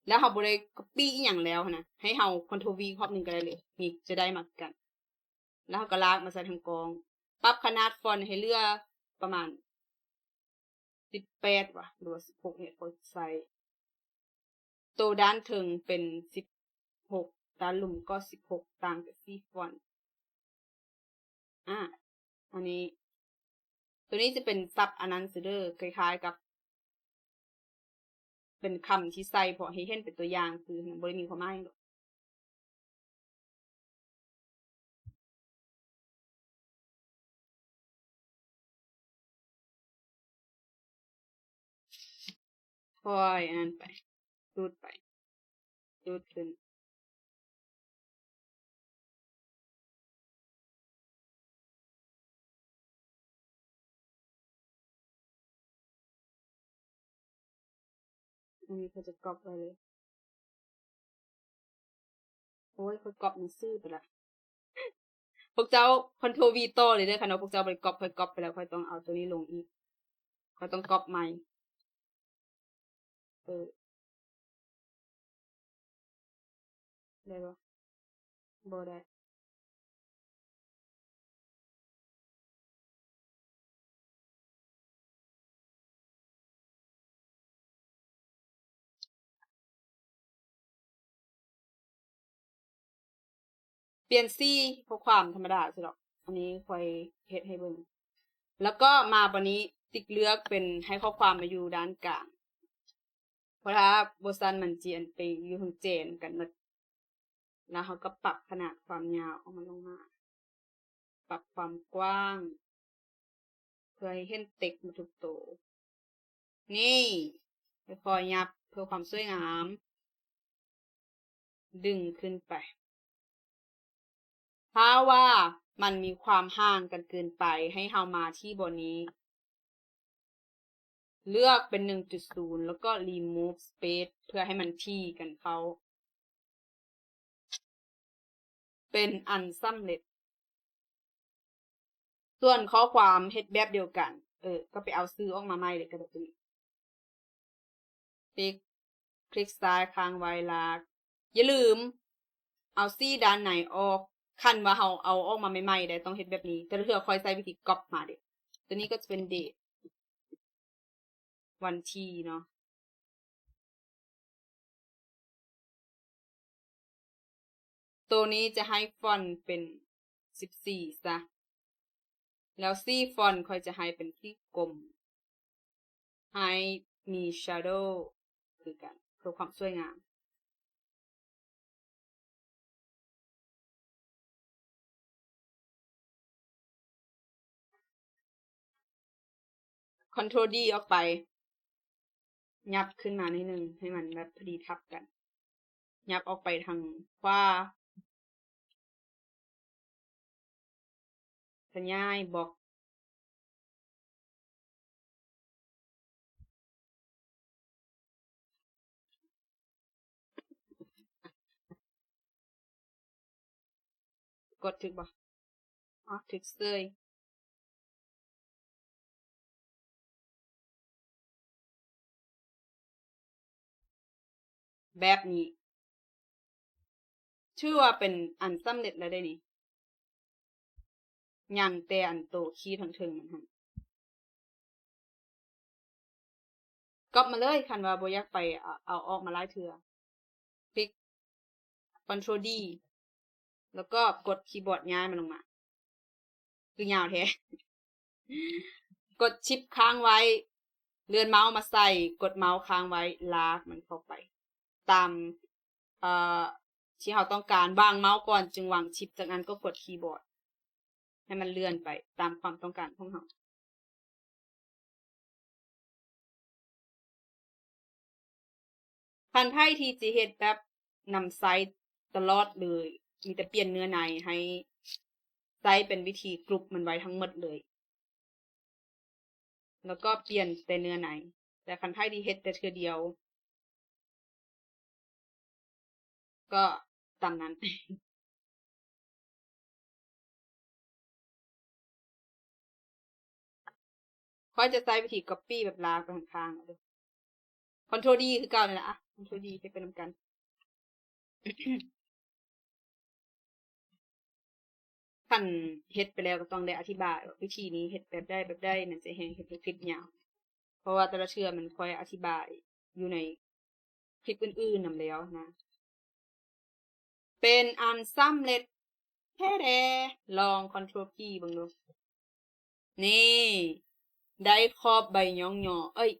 ແລ້ວເຮົາບໍ່ໄດ້ກັອບປີ້ອີ່ຫຍັງແລ້ວຫັ້ນນະ ໃຫ້ເຮົາຄອນໂທຣວີຮອບໜຶ່ງກໍໄດ້ເລີຍ. ນີ້ຈະໄດ້ມາຄືກັນ. ແລ້ວເຮົາກໍລາກມາໃສ່ທາງກ້ອງ ປັບຂະໜາດຟອນໃຫ້ເຫຼືອປະມານສິບແປດຫວະ ຫຼືວ່າສິບຫົກ ນີ້ ຂ້ອຍໃສ່ ໂຕດ້ານເທິງເປັນສິບຫົກ ດ້ານລຸ່ມກໍສິບຫົກ ຕ່າງແຕ່ສີຟອນ. ອາ ອັນນີ້ ໂຕນີ້ຈະເປັນສັບອັນນັ້ນຊື່ເດີ ຄ້າຍໆກັບ ເປັນຄຳທີ່ໃສ່ເພາະໃຫ້ເຫັນເປັນຕົວຢ່າງຊື່ ບໍ່ໄດ້ມີຄວາມໝາຍຫຍັງດອກ. ຄ່ອຍອັນນັ້ນໄປ ຈູດໄປ ຈູດຂຶ້ນ. ອັນນີ້ຂ້ອຍຈະກັອບໄວ້ເລີຍ. ໂອ້ຍ ຂ້ອຍກັອບໜັງສືໄປລະ. ພວກເຈົ້າຄອນໂທຣວີຕໍ່ເລີຍເດີ ຄັນວ່າພວກເຈົ້າບໍ່ໄດ້ກັອບ ຂ້ອຍກັອບໄປແລ້ວ ຂ້ອຍຕ້ອງເອົາໂຕນີ້ລົງອີກ ຂ້ອຍຕ້ອງກັອບໃໝ່. ເອີ ໄດ້ບໍ່? ບໍ່ໄດ້. ປ່ຽນສີຂໍ້ຄວາມທຳມະດາຊິດອກ. ອັນນີ້ຂ້ອຍເຮັດໃຫ້ເບິ່ງ. ແລ້ວກໍມາບາດນີ້ ຕິກເລືອກເປັນໃຫ້ຂໍ້ຄວາມມາຢູ່ດ້ານກາງ ເພາະຖ້າບໍ່ຊັ້ນມັນຊິອັນໄປຢູ່ເທິງແຈນກັນໝົດ. ແລ້ວເຮົາກໍປັບຂະໜາດຄວາມຍາວອອກມາລົງມາ ປັບຄວາມກວ້າງ ເພື່ອໃຫ້ເຫັນເຕັກໝົດທຸກໂຕ. ນີ້ ຄ່ອຍໆຫຍັບເພື່ອຄວາມສວຍງາມ ດຶງຂຶ້ນໄປ. ຖ້າວ່າມັນມີຄວາມຫ່າງກັນເກີນໄປ ໃຫ້ເຮົາມາທີ່ບ່ອນນີ້ ເລືອກເປັນໜຶ່ງຈຸດສູນ ແລ້ວກໍ remove space ເພື່ອໃຫ້ມັນຖີ່ກັນເຂົ້າ ເປັນອັນສຳເລັດ. ສ່ວນຂໍ້ຄວາມເຮັດແບບດຽວກັນ ເອີ ກໍໄປເອົາຊື່ອອກມາໃໝ່ເລີຍກໍໄດ້ ຕົວນີ້ ຄລິກ ຄລິກຊ້າຍຄ້າງໄວ້ ລາກ. ຢ່າລືມເອົາສີດ້ານໃນອອກ. ຄັນວ່າເຮົາເອົາອອກມາໃໝ່ໆໄດ້ ຕ້ອງເຮັດແບບນີ້. ແຕ່ລະເທື່ອຂ້ອຍໃຊ້ວິທີກັອບມາເດ້. ຕົວນີ້ກໍຈະເປັນເດດ ວັນທີເນາະ. ໂຕນີ້ຈະໃຫ້ຟອນເປັນສິບສີ່ຊະ ແລ້ວສີຟອນຂ້ອຍຈະໃຫ້ເປັນສີກົມ ໃຫ້ມີ shadow ຄືກັນ ເພື່ອຄວາມສວຍງາມ. Control D ອອກໄປ ຫຍັບຂຶ້ນມາໜ້ອຍໜຶ່ງ ໃຫ້ມັນແບບພໍດີທັບກັນ ຫຍັບອອກໄປທາງຂວາ ຂະຫຍາຍບລັອກ. ກົດຖືກບໍ່? ອໍ ຖືກເສີຍ. ແບບນີ້ ຖືວ່າເປັນອັນສຳເລັດແລ້ວເດ້ນີ້. ຍັງແຕ່ອັນໂຕຂີດທາງເທິງມັນຫັ້ນ ກັອບມາເລີຍ. ຄັນວ່າບໍ່ຢາກໄປເອົາ ເອົາອອກມາຫຼາຍເທື່ອ ຄລິກ Control D ແລ້ວກໍກົດຄີບອດຍ້າຍມັນລົງມາ. ຄືຍາວແທ້. ກົດ Shift ຄ້າງໄວ້ ເລື່ອນເມົາສ໌ມາໃສ່ ກົດເມົາສ໌ຄ້າງໄວ້ ລາກມັນເຂົ້າໄປຕາມ ເອີ ທີ່ເຮົາຕ້ອງການ. ວາງເມົາສ໌ກ່ອນ ຈຶ່ງວາງ Shift ຈາກນັ້ນກໍກົດຄີບອດ ໃຫ້ມັນເລື່ອນໄປຕາມຄວາມຕ້ອງການຂອງເຮົາ. ຄັນໃຜທີ່ຈະເຮັດແບບນຳໃຊ້ຕະຫຼອດເລີຍ ມີແຕ່ປ່ຽນເນື້ອໃນ ໃຫ້ໃຊ້ເປັນວິທີກຣຸບມັນໄວ້ທັງໝົດເລີຍ ແລ້ວກໍປ່ຽນແຕ່ເນື້ອໃນ. ແຕ່ຄັນໃຜທີ່ເຮັດແຕ່ເທື່ອດຽວ ກໍຕາມນັ້ນ. ຂ້ອຍຈະໃຊ້ວິທີ copy ແບບລາກໄປຂ້າງໆເດີ. Control D ຄືເກົ່ານີ້ລະ ອະ Control D ເຮັດໄປນຳກັນ. ຄັນເຮັດໄປແລ້ວກໍຕ້ອງໄດ້ອະທິບາຍວ່າວິທີນີ້ເຮັດແບບໃດແບບໃດ ມັນຈະແຮ່ງເຮັດໃຫ້ຄລິບຍາວ ເພາະວ່າແຕ່ລະເທື່ອມັນຄ່ອຍອະທິບາຍຢູ່ໃນຄລິບອື່ນໆນຳແລ້ວນະ. ເປັນອັນສຳເລັດແທ້ແດ່. ລອງ Control P ເບິ່ງດູ. ນີ້ ໄດ້ຂອບໃບຍ້ອງຍໍ ເອີຍ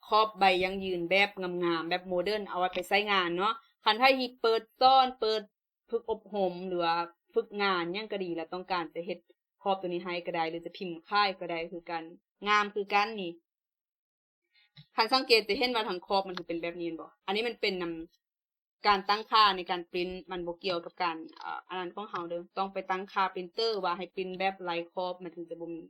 ຂອບໃບຢັ້ງຢືນແບບງາມໆ ແບບໂມເດີນ ເອົາໄວ້ໄປໃຊ້ງານເນາະ. ຄັນໃຜທີ່ເປີດສອນ ເປີດຝຶກອົບຮົມ ຫຼືວ່າຝຶກງານຫຍັງກໍດີ ແລ້ວຕ້ອງການຈະເຮັດຂອບໂຕນີ້ໃຫ້ກໍໄດ້ ຫຼືຈະພິມຂາຍກໍໄດ້ຄືກັນ ງາມຄືກັນນີ້. ຄັນສັງເກດຈະເຫັນວ່າທາງຂອບມັນຈະເປັນແບບນີ້ແມ່ນບໍ່? ອັນນີ້ມັນເປັນນຳການຕັ້ງຄ່າໃນການປຣິ້ນ ມັນບໍ່ກ່ຽວກັບການ ເອີ ອັນນັ້ນຂອງເຮົາເດີ. ຕ້ອງໄປຕັ້ງຄ່າປຣິນເຕີວ່າໃຫ້ປຣິ້ນແບບໄຮ້ຂອບ ມັນເຖິງຈະບໍ່ມີ.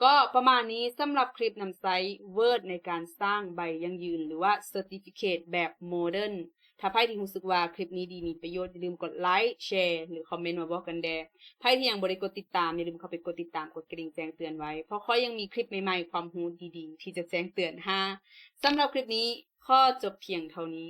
ກໍປະມານນີ້ສຳລັບຄລິບນຳໃຊ້ Word ໃນການສ້າງໃບຢັ້ງຢືນ ຫຼືວ່າ Certificate ແບບໂມເດີນ. ຖ້າໃຜທີ່ຮູ້ສຶກວ່າຄລິບນີ້ດີ ມີປະໂຫຍດ ຢ່າລືມກົດໄລ, ແຊ ຫຼື ຄອມເມັນມາບອກກັນແດ່. ໃຜທີ່ຍັງບໍ່ໄດ້ກົດຕິດຕາມ ຢ່າລືມເຂົ້າໄປກົດຕິດຕາມ ກົດກະດິ່ງແຈ້ງເຕືອນໄວ້ ເພາະຂ້ອຍຍັງມີຄລິບໃໝ່ໆ ຄວາມຮູ້ດີໆ ທີ່ຈະແຈ້ງເຕືອນຫາ. ສຳລັບຄລິບນີ້ຂໍຈົບພຽງເທົ່ານີ້.